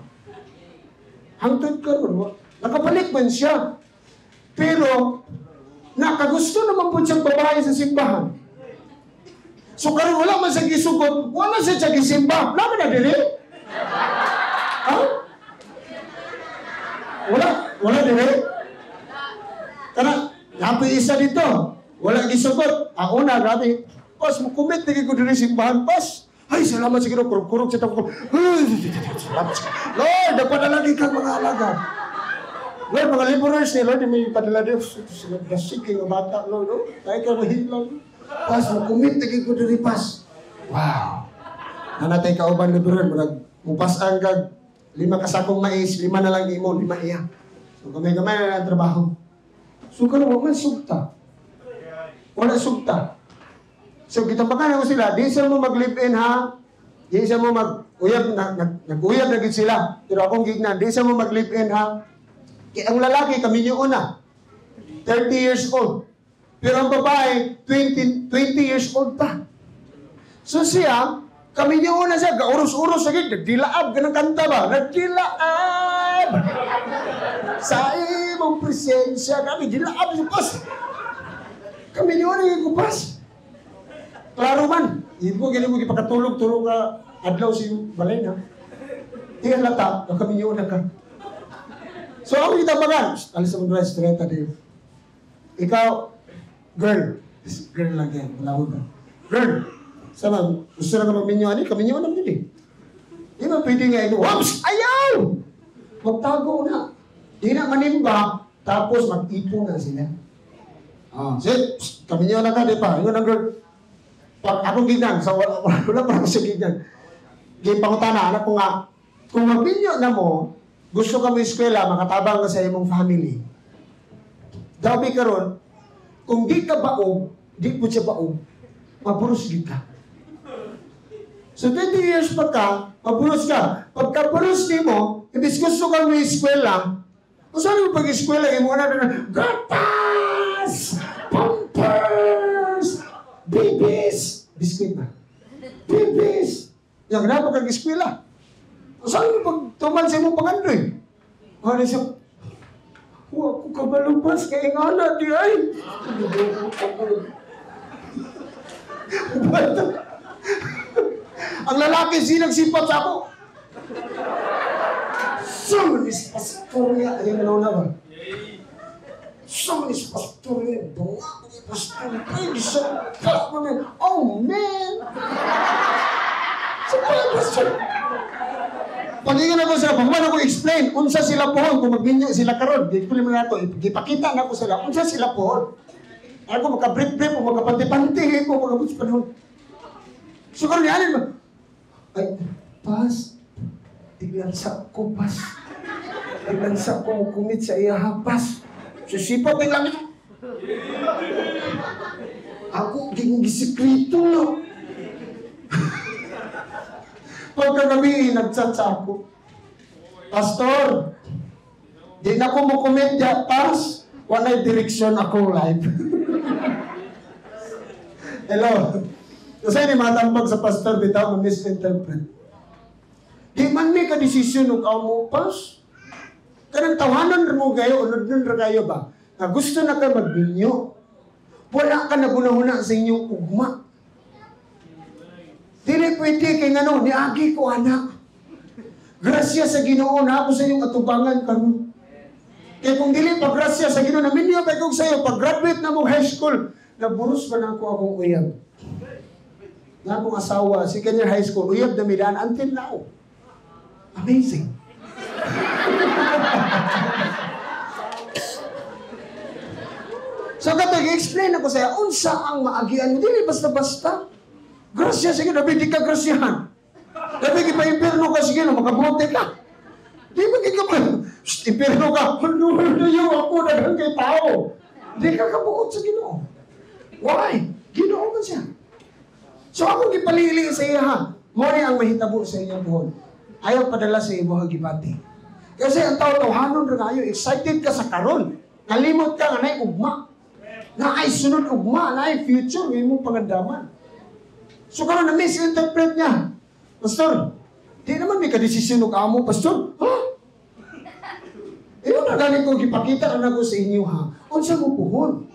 Hangtod karon, nakabalik man siya. Pero, nakagusto naman po siyang babae sa simbahan. So karon wala man siya gisugot, wala siya siya gisimba. Wala na dili? Ha? Wala? Wala dili? Kana, napoy isa dito. Wala gisugot. Ako na, grabe. Pas, mo commit ko diri simbahan, pas. Ay, salamat sa Ginoo, kurog-kurog sa tako. Salamat sa Lord, nagpadala kang mga alagad. Lord, mga laborers ni Lord, may padala Diyos. Sila dasig kay nga bata, Lord. Oh, tayo ka mahilang. Pas, mo-commit ko diri, pas. Wow. Nanatay kauban laborer, murag mupasang kag 5 ka sakong mais, 5 na lang imo, 5 iya. So gamay-gamay na ang trabaho. So karon wa man sugta. Wala sugta. So gitambakan ako sila, di sa mo mag-live-in ha. Di sa mo mag-uyab na, nag-uyab na gid sila. Pero akong gignan, di sa mo mag-live-in ha. Kaya ang lalaki kami niyo una, 30 years old. Pero ang babae, 20 years old pa. So siya, kami niyo una siya, gauros-uros sa gid, nagdilaab ganang kanta ba? Nagdilaab! Sa imong presensya, kami dilaab sa pas. Kami niyo una yung kupas. Klaro man, hindi ko gini mo gipakatulog, tulog ka adlaw si balay na. Di halata, kami niyo una ka. So ako itabagan, alis sa mga straight di. Ikaw, girl, girl lang yan, wala ko. Girl, sama, gusto na ka magminyo, ani, kami niyo na din eh. Di ba pwede nga ito, whoops, ayaw! Magtago na. Di na manimba, tapos mag-ipon na sila. Ah, sit, kami niyo na ka, di pa, yun ang girl. Pag akong ginan, so wala, wala pa ako sa ginan. Gipangutana, anak ko nga, kung magbinyo na mo, gusto ka mo eskwela, makatabang ka sa imong family. Dabi karon, kung di ka baog, di po siya baog, maburos gid ka. So 20 years pa ka, maburos ka. Pagka-buros nimo, imbis gusto ka mo eskwela, kung saan mo pag-eskwela, imo na na, gatas! Pampers! Babies! Biscuit ba? Babies! Yang na pagka-eskwela. Kung saan mo pagtuman sa imong pangandoy? Ano siya? Wa ko kabalupas kay ngana di ay. Ang lalaki silang sipat sa ako. Suman is pastor niya. Ayun na na ba? Suman is pastor niya. Bunga ko ni pastor. Ay, sa oh, man! Sa mga pastor. Pag-ingan ako sila, pag ako explain, unsa sila pohon, kung magbinyo sila karon, di-explain mo na ito, ipakita na ako sila, unsa sila pohon. Ako makabrip-brip, o makapanti-panti, o makabus panahon. So karon niya, ba? Ay, pas, tiglansa ko, pas. Tiglansa ko, kumit sa iya, ha, pas. Sisipat ng langit. Ako, gisikreto, no? Pagkagabi, nagchat sa ako. Pastor, di na ko mo kumit ya, pas. Wala'y direksyon akong life. Hello. Kasi ni matambag sa pastor, bitaw, ma-misinterpret. Di man may ka-desisyon o ka mo, pas. Kanang tawanan mo kayo, unod nun ra kayo ba? Na gusto na ka magbinyo. Wala ka nagunahuna sa inyong ugma. Dili pwede kay ngano, niagi ko anak. Grasya sa Ginoo na ako sa inyong atubangan karon. Kay kung dili pa grasya sa Ginoo, naminyo pa kog sayo pag graduate na mong high school, naburos man ako akong uyab. Na akong asawa, second year high school, uyab na midaan until now. Amazing. So katong explain ako sa'yo, unsa ang maagian mo, dili basta-basta. Grasya sige, dabi di ka grasyahan. Dabi di pa impirno ka, sige, makabote ka. Di ba ka pa, impirno ka, ano ako daghang kay tao. Di ka kabuot sa Ginoo. Why? Ginoo man siya. So ako gipalili sa iya ha, mo ni ang mahitabo sa iyang buhon. Ayaw padala sa imo gibati. Kasi ang tao-tawhanon ra kayo, excited ka sa karon. Nalimot ka nga naay ugma. Naay sunod ugma, naay future imong pangandaman. So karon na misinterpret niya. Pastor, di naman may kadesisyon og amo, pastor. Ha? Iyo na gani ko gipakita na ko sa inyo ha. Unsa mo puhon?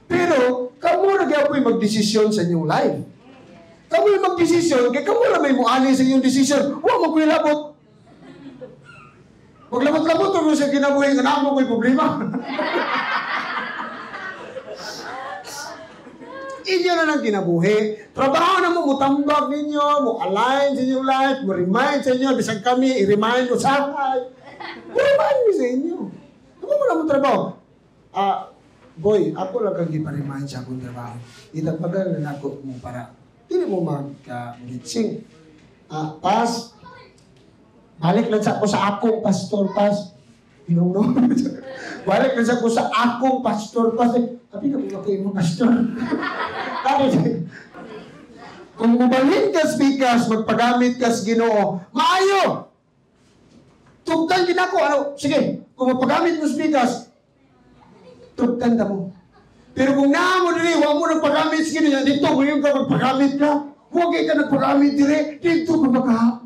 Pero kamo ra gyud magdesisyon sa inyong life. Kamo yung magdesisyon, kay kamo ra may muali sa inyong desisyon. Wa mo ko'y labot. Maglabot-labot ako sa kinabuhi nga namo ko'y problema. Inyo na lang kinabuhi. Trabaho na mo, mutambag ninyo, mo-align sa inyong life, mo-remind sa inyo, bisag kami, i-remind mo sa akin. Mo-remind mo sa inyo. Ano mo na mo trabaho? Boy, ako lang kang ipa-remind sa akong trabaho. Itagpagal na ako mo para dili mo mag-gitsing. Pas, balik lang sa ako sa akong pastor, pas. Inong no? Balik lang sa ako sa akong pastor, pas. Sabi na kung ako yung pastor. Kung mubalhin ka speakers, magpagamit ka sa Ginoo, maayo! Tugtan din ako. Ano? Sige, kung magpagamit mo speakers, tugtan na mo. Pero kung naa mo diri, huwag mo nagpagamit sa Ginoo. Dito, ngayon ka magpagamit ka. Huwag ka nagpagamit diri. Dito ka baka.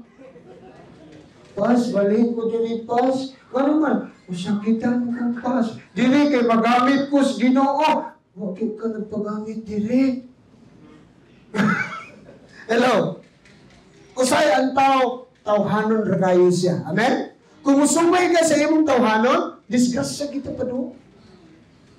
Pas, balik ko diri, pas. Ano man, usakitan ko, pas. Diri kay magamit ko sa Ginoo. Huwag ka nagpagamit diri. Hello. Usay ang tao, tawhanon ra kayo siya. Amen? Kung musumay ka sa imong tawhanon, disgrasya kita pa do.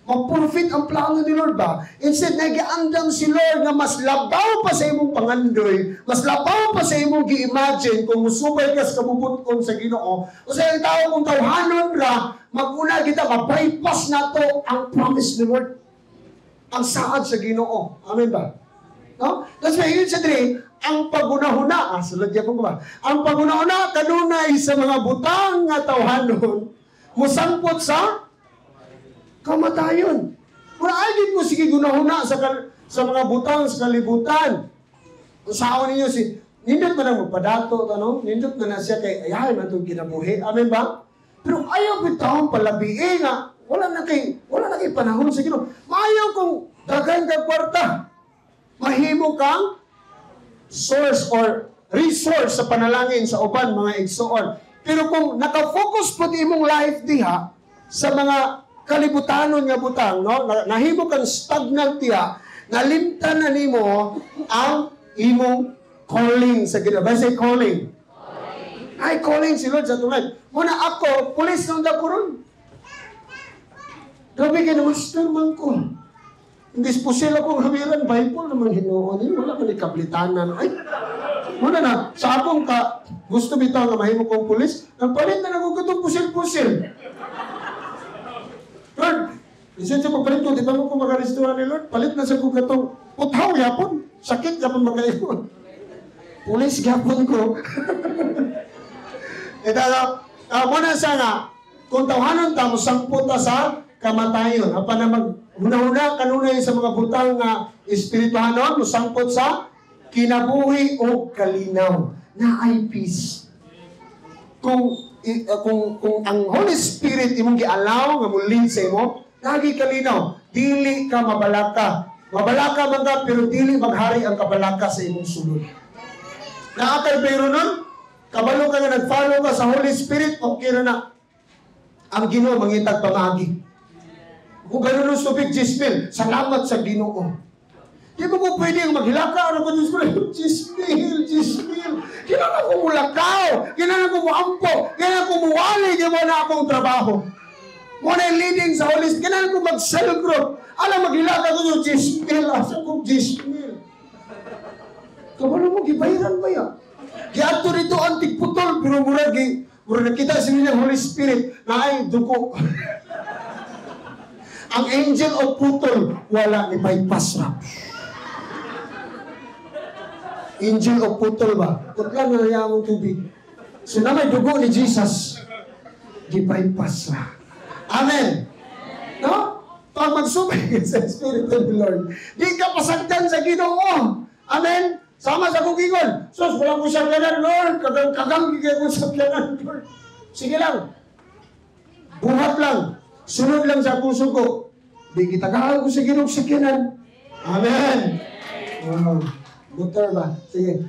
Mag-profit ang plano ni Lord ba? Instead, nagiandam si Lord na mas labaw pa sa imong pangandoy, mas labaw pa sa imong gi-imagine kung musubay ka sa kabubuton sa Ginoo. Usay ang tao kung tawhanon ra, maguna kita, ma-bypass na to ang promise ni Lord. Ang saad sa Ginoo. Amen ba? No? That's why yun sa diri, ang pagunahuna, sulod yapon ko ba? Ang pagunahuna kanunay sa mga butang nga tawhanon, musangpot sa kamatayon. Mura ay gid mo sige gunahuna sa mga butang sa kalibutan. Usaon ninyo si nindot man ang magpadato no? Nindot man na siya kay ayahay man itong kinabuhi. Amen ba? Pero ayaw bitawng palabi nga wala na kay panahon sa Ginoo. Maayo kung daghan kag kwarta. Mahimo kang source or resource sa panalangin sa uban mga igsoon. Pero kung naka-focus pud imong life diha sa mga kalibutanon nga butang, no? Nahimo kang stagnant diha, nalimtan na nimo ang imong calling sa Ginoo. Ba say calling? Ay, calling si Lord sa atong life. Muna ako, pulis nang ko ron. Grabe kay na master man ko. Imbis pusil akong hawiran, Bible naman hinuon. Eh, wala man ikablitanan. Ay, muna na, sa akong ka, gusto bitaw nga mahimo kong pulis, nagpalit na ako katong pusil-pusil. Lord, isin siya pagpalit ko, di ba mo ko makarestuhan ni Lord? Palit na sa kong katong puthaw yapon. Sakit yapon makaingon. Pulis yapon ko. Ito, muna siya nga, kung tawhanon ta, musangpot ta sa kamatayon. Apan na maghuna-huna kanunay sa mga butang nga espirituhanon, musangpot sa kinabuhi o kalinaw na ay peace. Kung ang Holy Spirit imong gi-allow nga mo-lead sa imo, lagi kalinaw, dili ka mabalaka. Mabalaka man ka pero dili maghari ang kabalaka sa imong sulod. Naa kay pero nun, kabalo ka nga nag-follow ka sa Holy Spirit, okay ra na. Ang Ginoo mangitag pamaagi. Kung gano'n ang tubig, Gismil, salamat sa Ginoo. Di ba ko pwede ang maghilaka? Ano ko, Diyos ko, Gismil, Gismil. Kailangan ko mulakaw, kailangan ko muampo, kailangan ko muwali, di mo na akong trabaho. Mo na leading sa Holy Spirit, kailangan ko mag-cell group. Alam, maghilaka ko yung Gismil, asa ko Gismil. Kabalo mo, gibayaran ba ya? Giadto dito ang tigputol, pero murag nakita sa niya Holy Spirit na ay dugo. Ang angel of putol, wala ni bypass ra. Angel of putol ba? Putlan na niya ang tubig. So na may dugo ni Jesus, gi-bypass ra. Amen. No? Pag magsubay sa Spirit of the Lord, di ka pasagdan sa Ginoo. Amen. Sama sa akong ingon. Sus, wala ko sakyanan, Lord. Kagang kagang gigay ko sakyanan, Lord. Sige lang. Buhat lang. Sunod lang sa akong sugo. Di kita ko sa Ginoo sakyanan. Amen. Wow. Motor ba? Sige.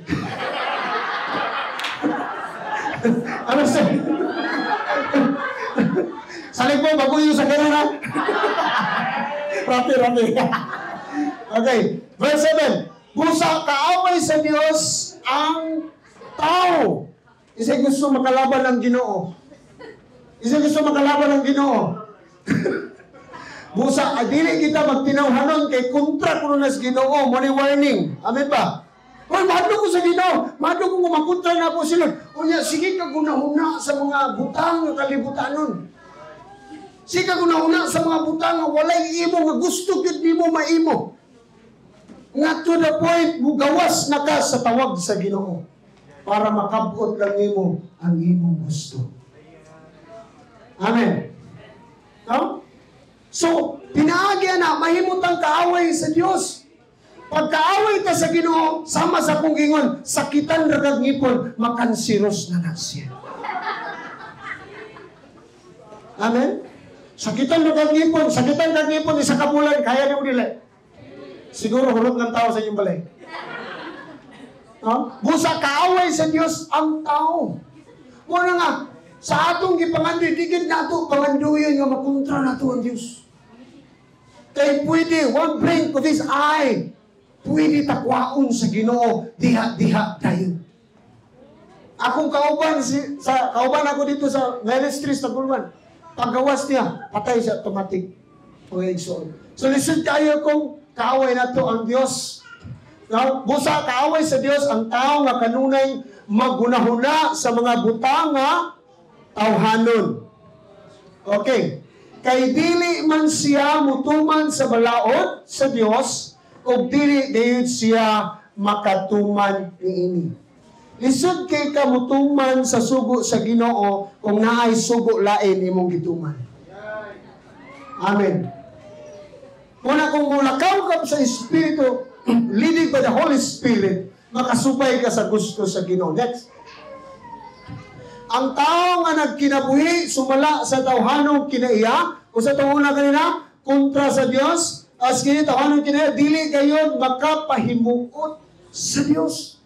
Ano sa? Salig mo, bago yung sakyanan, ha? Rapi, rapi. Okay. Verse 7. Busa kaaway sa Dios ang tao. Isa gusto makalaban ng Ginoo. Isa gusto makalaban ng Ginoo. Busa dili kita magtinawhanon kay kontra kuno nas Ginoo, mo ni warning. Amen ba? Oy, mahadlok ko sa Ginoo. Mahadlok ko makontra na ako sila. Unya sige ka gunahuna sa mga butang nga kalibutanon. Sige ka gunahuna sa mga butang nga walay imo nga gusto gyud nimo maimo. Nga to the point, mugawas na ka sa tawag sa Ginoo para makabot lang nimo ang imong gusto. Amen. No? So, pinaagi na, mahimutang kaaway sa Dios. Pagkaaway ta sa Ginoo, sama sa akong ingon, sakitan ra kag ngipon, makansiros na na siya. Amen? Sakitan ra kag ngipon, sakitan kag ngipon, isa ka bulan, kaya nimo dili. Siguro hulot ng tao sa inyong balay. No? Busa kaaway sa Dios ang tao. Muna nga, sa atong gipangandoy, digid nato pangandoyon nga makontra nato ang Dios. Kay pwede, one blink of his eye, pwede takwaon sa Ginoo, diha-diha tayo. Akong kauban, kauban ako dito sa ministry sa Gulwan. Paggawas niya, patay siya automatic. Okay, so listen kayo kung kaaway na to ang Dios. Now, busa kaaway sa Dios ang tao nga kanunay magunahuna sa mga butang nga tawhanon. Okay. Kay dili man siya mutuman sa balaod sa Dios, Ug dili gayud siya makatuman niini. Lisod kay ka mutuman sa sugo sa Ginoo kung naay sugo lain imong gituman. Amen. Muna kung mulakaw ka sa Espiritu, leading by the Holy Spirit, makasubay ka sa gusto sa Ginoo. Next. Ang tao nga nagkinabuhi sumala sa tawhanong kinaiya, o sa tawhana kanina, kontra sa Dios, as kini tawhanong kinaiya, dili gayod makapahimuot sa Dios.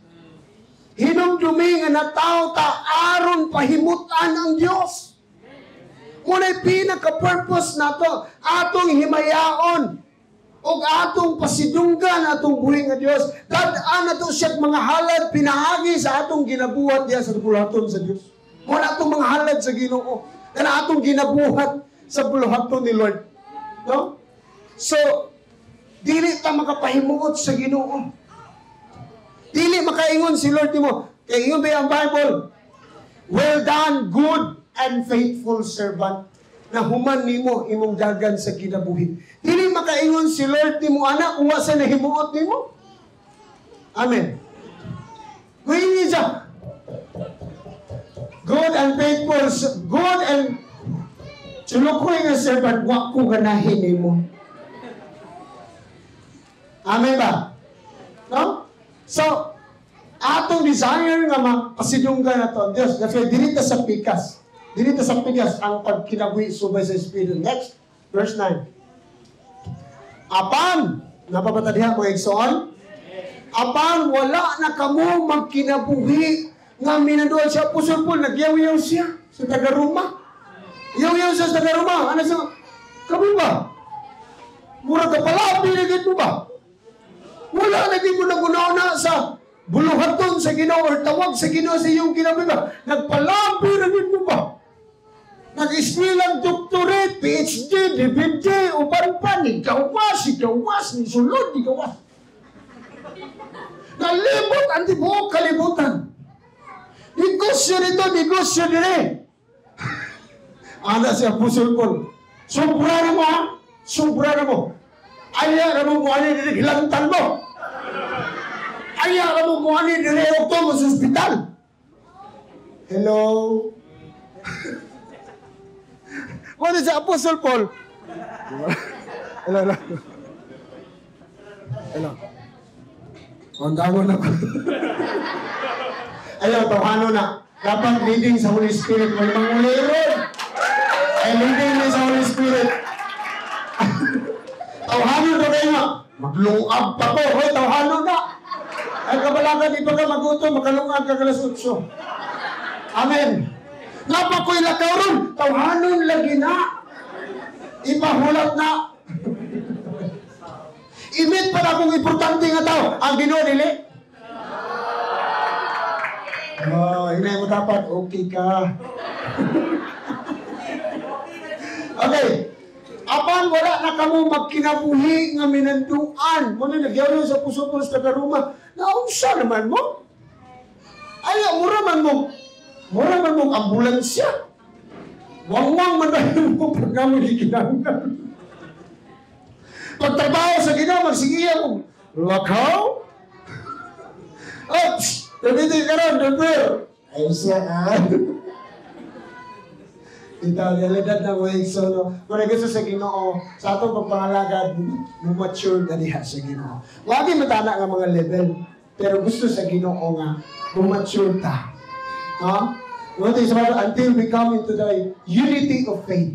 Hinumdumi nga natawo ta aron pahimutan ang Dios. Muna'y pinaka-purpose nato, atong himayaon ug atong pasidunggan atong buhi nga Dios. Dad-an nato siya mga halad pinaagi sa atong ginabuhat diya sa buluhaton sa Dios. Muna atong mga halad sa Ginoo. Kana atong ginabuhat sa buluhaton ni Lord. No? So, dili ta makapahimuot sa Ginoo. Dili makaingon si Lord nimo. Kay ingon ba ang Bible? "Well done, good and faithful servant." Na human nimo imong dagan sa kinabuhi. Dili makaingon si Lord nimo ana kung wa sa nahimuot nimo. Amen. Kuingin siya. "Good and faithful, good and tulukoy nga servant, wa ko ganahin nimo." Amen ba? No? So, atong desire nga mapasidunggan nato ang Dios. That's why dili ta sa pikas. Dili ta sa pikas ang pagkinabuhi subay sa Espiritu. Next, verse 9. Apan, napabata diha mga igsoon? Apan wala na kamo magkinabuhi nga minanduan. Si Apostol Paul, nagyaw-yaw siya sa taga-Roma. Yaw-yaw siya sa taga-Roma. Ano sa, kamo ba? Mura ka pala, pinagit mo ba? Wala na gid mo nagunaw sa buluhaton sa Ginoo or tawag sa Ginoo sa iyong kinabuhi ba? Nagpalabi ra gid mo ba? Nag-eskwela, doctorate, PhD, DVD, uban pa, ni gawas, ni gawas, ni sulod, ni gawas. Nalibot ang tibuok kalibutan. Negosyo nito, negosyo dire. Ana si Apostol Paul. Sobra na mo ha? Sobra na mo. Aya ra mo muani diri, hilantan mo. Aya ra mo muani diri, okto mo sa ospital. Hello? Ano si Apostol Paul? Hello, hello. Hello. Undangon na ko. Ayaw, tawhano na. Dapat leading sa Holy Spirit. May manguliron. Ay, leading ni sa Holy Spirit. Tawhano na kayo nga. Maglungag pa ko. Hoy, tawhano na. Ay, kabalakan, di pa ka magutom. Makalungag ka alas 8. Amen. Napa ko'y lakaw ron. Tawhanon lagi na. Ipahulat na. Imit pa na akong importante nga tao. Ang Ginoo dili. Oh, hinay mo dapat okay ka. Okay. Apan wala na kamo magkinabuhi nga minanduan. Mo na nagyaw sa puso ko sa taga-Roma. Naunsa naman mo? Ay, mura man mo. Mura man mong ambulansya. Wangwang man na mo pag namo gikinahanglan. Pagtrabaho sa Ginoo, magsigiya mo. Lakaw? Oops! Dito ka ron, doktor. Ay siya, ah. Ito, realidad na mga igsoon, no? Kung gusto sa Ginoo, sa atong pagpangalagad, mature na diha sa Ginoo. Wagi matana nga mga level, pero gusto sa Ginoo nga mature ta. Ha? What is until we come into the unity of faith.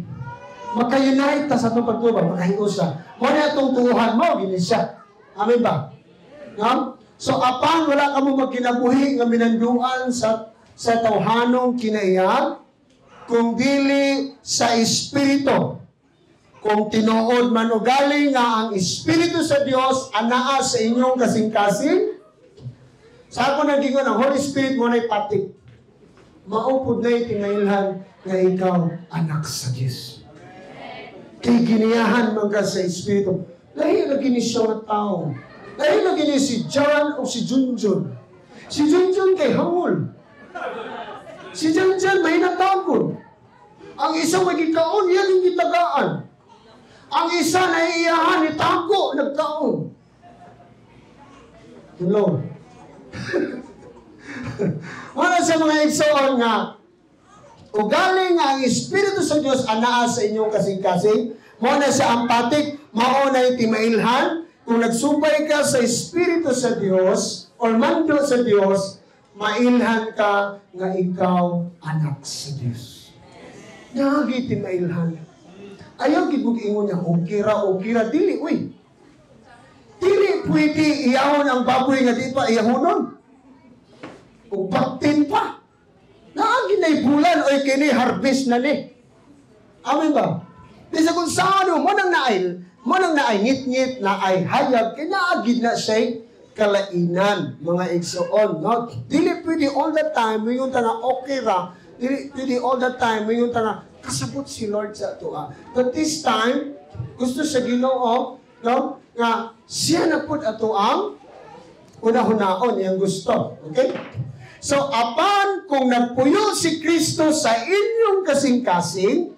Maka-unite ta sa atong pagtuo, makahiusa. Mo na atong tuuhan mo, gini siya. Amen ba? No? So apan wala ka mo magkinabuhi nga minanduan sa tawhanong kinaiya, kung dili sa Espiritu. Kung tinuod man ugali nga ang Espiritu sa Dios anaa sa inyong kasing-kasing, sa ako nagingon ang Holy Spirit mo na'y patik. Maupod na'y tinailhan nga ikaw anak sa Dios. Kay giniyahan man ka sa Espiritu. Lahi lagi ni siya nga tao. Lahi lagi ni si John o si Junjun. Si Junjun kay hangol. Si Junjun may natagod. Ang isa may gikaon, yan yung gitagaan. Ang isa naiiyahan, itago, nagkaon. Hello. Wala sa mga igsoon nga ugali nga ang Espiritu sa Dios anaa sa inyong kasing-kasing, mao na siya ang patik, mao na timailhan. Kung nagsubay ka sa Espiritu sa Dios or mando sa Dios, mailhan ka nga ikaw anak sa Dios. Nagi timailhan. Ayaw gid ingon niya, okay ra, dili, uy. Dili pwede iyahon ang baboy nga di pa iyahonon. Ug baktin pa. Naagi na'y bulan, oy, kini harvest na ni. Amen ba? Di sa kung saan mo nang naay ngit-ngit, naay hayag, kay naagi na siya kalainan, mga igsoon. No? Dili pwede all the time, moingon ta nga okay ra, dili pwede all the time, moingon ta nga kasabot si Lord sa atoa. But this time, gusto sa Ginoo, no, nga siya na pud ato ang una-hunaon iyang gusto. Okay? So, apan kung nagpuyo si Kristo sa inyong kasing-kasing,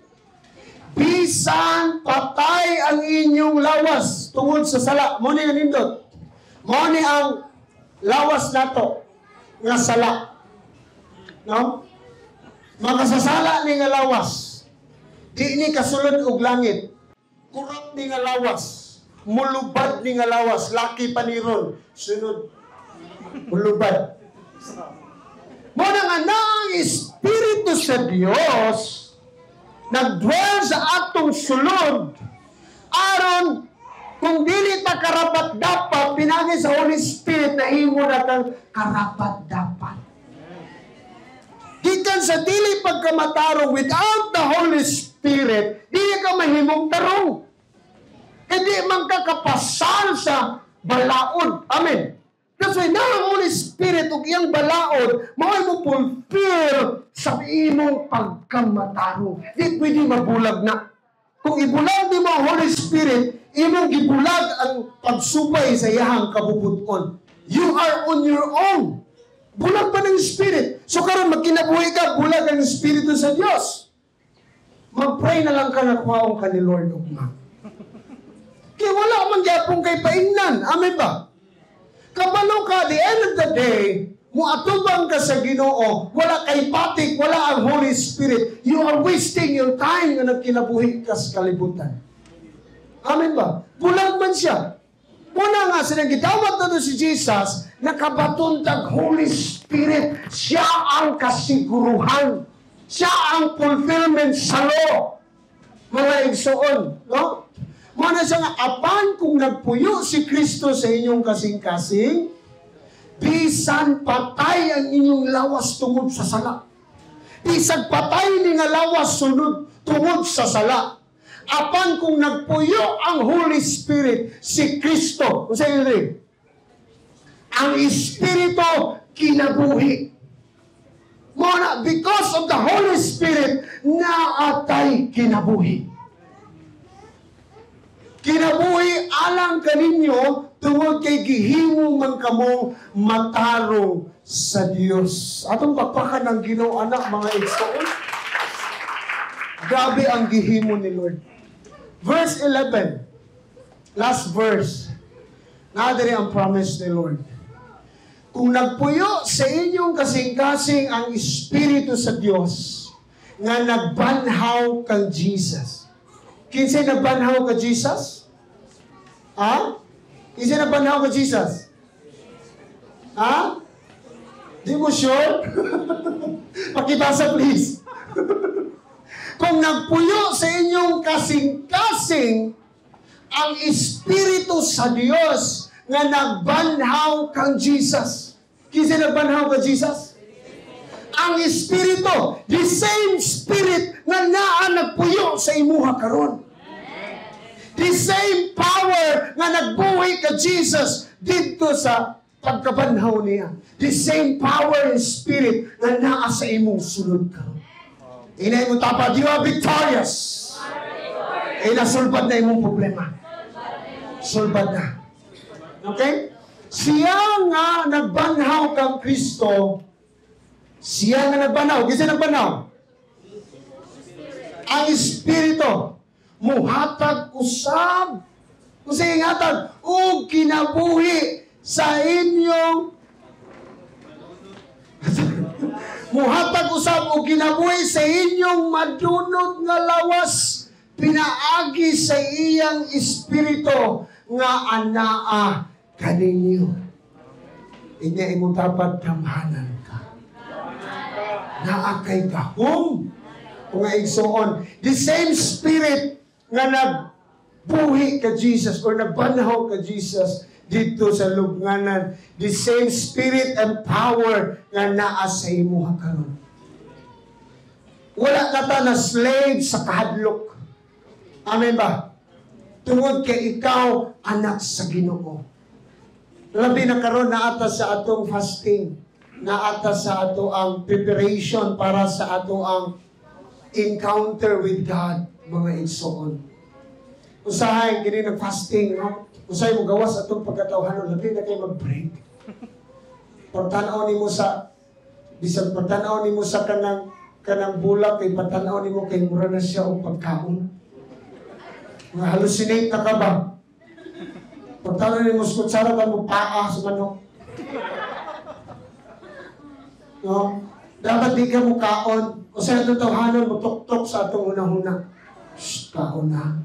bisan patay ang inyong lawas tungod sa sala. Mo ni nga nindot. Mo ni ang lawas nato nga sala. No? Makasasala ni nga lawas. Di ni kasulod og langit. Kurap ni nga lawas. Mulubad ni nga lawas. Laki pa ni ron. Sunod. Mulubad. Mo na nga na ang Espiritu sa Dios nagdwell sa atong sulod aron kung dili ta karapat dapat, pinagi sa Holy Spirit na imo na kang karapat dapat. Gikan sa dili pagkamatarong, without the Holy Spirit, dili ka mahimong tarong. Hindi man ka kapasal sa balaod. Amen. That's why na ang Holy Spirit ug iyang balaod, mao mo fulfill sa imong pagkamatarong. Di pwede mabulag na. Kung ibulag di mo ang Holy Spirit, imong gibulag ang pagsubay sa iyahang kabubut-on. You are on your own. Bulag pa ng Spirit. So karon magkinabuhi ka, bulag ang Espiritu sa Dios. Mag-pray na lang ka na kuhaon ka ni Lord ugma. Kaya wala man gyapon kay paingnan. Amen ba? Kabalo ka, the end of the day, muatubang ka sa Ginoo, wala kay patik, wala ang Holy Spirit. You are wasting your time nga nagkinabuhi ka sa kalibutan. Amen ba? Bulag man siya. Muna nga, sinang gidawat na si Jesus, nakabaton tag Holy Spirit. Siya ang kasiguruhan. Siya ang fulfillment sa law. Mga igsoon, no? Muna siya nga, apan kung nagpuyo si Kristo sa inyong kasing-kasing, bisan patay ang inyong lawas tungod sa sala. Bisag patay ni nga lawas sunod tungod sa sala. Apan kung nagpuyo ang Holy Spirit, si Kristo, unsa yun? Ang Espiritu kinabuhi. Muna, because of the Holy Spirit, naatay kinabuhi. Kinabuhi alang kaninyo tungod kay gihimo man kamong matarong sa Dios. Atong pakpakan ng Ginoo, anak, mga igsoon. Grabe ang gihimo ni Lord. Verse 11. Last verse. Naa diri ang promise ni Lord. Kung nagpuyo sa inyong kasing-kasing ang Espiritu sa Dios nga nagbanhaw kang Jesus. Kinsay nagbanhaw ka Jesus? Ha? Kinsay nagbanhaw ka Jesus? Ha? Di mo sure? Pakibasa, please. Kung nagpuyo sa inyong kasing-kasing ang Espiritu sa Dios nga nagbanhaw kang Jesus. Kinsa nagbanhaw ka Jesus? Ang Espiritu, the same Spirit nga naa nagpuyo sa imuha karon. The same power nga nagbuhi ka Jesus didto sa pagkabanhaw niya. The same power and Spirit nga naa sa imong sulod karon. Inay mo tapad, you are victorious. Eh, nasulbad na imong problema. Sulbad na. Okay? Siya nga nagbanhaw kang Kristo, siya nga nagbanhaw. Kinsa nagbanhaw? Ang Espiritu muhatag usab. Kung sige hatag, og kinabuhi Sa inyong muhatag usab og kinabuhi sa inyong madunot nga lawas pinaagi sa iyang Espiritu nga anaa kaninyo. Inya imong dapat gamhanan ka. Naa kay gahom. Mga igsoon, the same Spirit nga nagbuhi ka Jesus or nagbanhaw ka Jesus dito sa lubnganan, the same Spirit and power nga naa sa imuha karon. Wala na ta na slave sa kahadlok. Amen ba? Tungod kay ikaw anak sa Ginoo. Labi na karon naata sa atong fasting, naata sa ato ang preparation para sa ato ang encounter with God, mga igsoon. Usahay kini nag-fasting, no? Usahay mo gawas atong pagkatawhanon, labi na kay mag-break. Pagtanaw nimo sa bisag pagtanaw nimo sa kanang bulak kay pagtanaw nimo kay mura na siya og pagkaon. Mga hallucinate na ka ba? Pagtanaw nimo sa kutsara ba mo paa sa manok? No? Dapat di ka mo kaon. O sa itong tawhanon mo tuktok sa atong hunahuna. Shh, kaon na.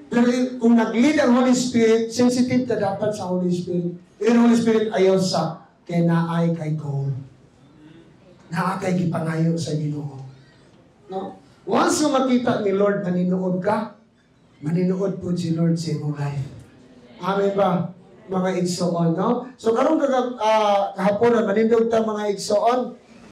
Pero kung nag-lead ang Holy Spirit, sensitive ka dapat sa Holy Spirit. Yung Holy Spirit ayaw sa kay naay kay goal. Naa kay gipangayo sa Ginoo. No? Once nga makita ni Lord maninuod ka, maninuod po si Lord sa imong life. Amen ba, mga igsoon, no? So karong kahaponon manindog ta, mga igsoon.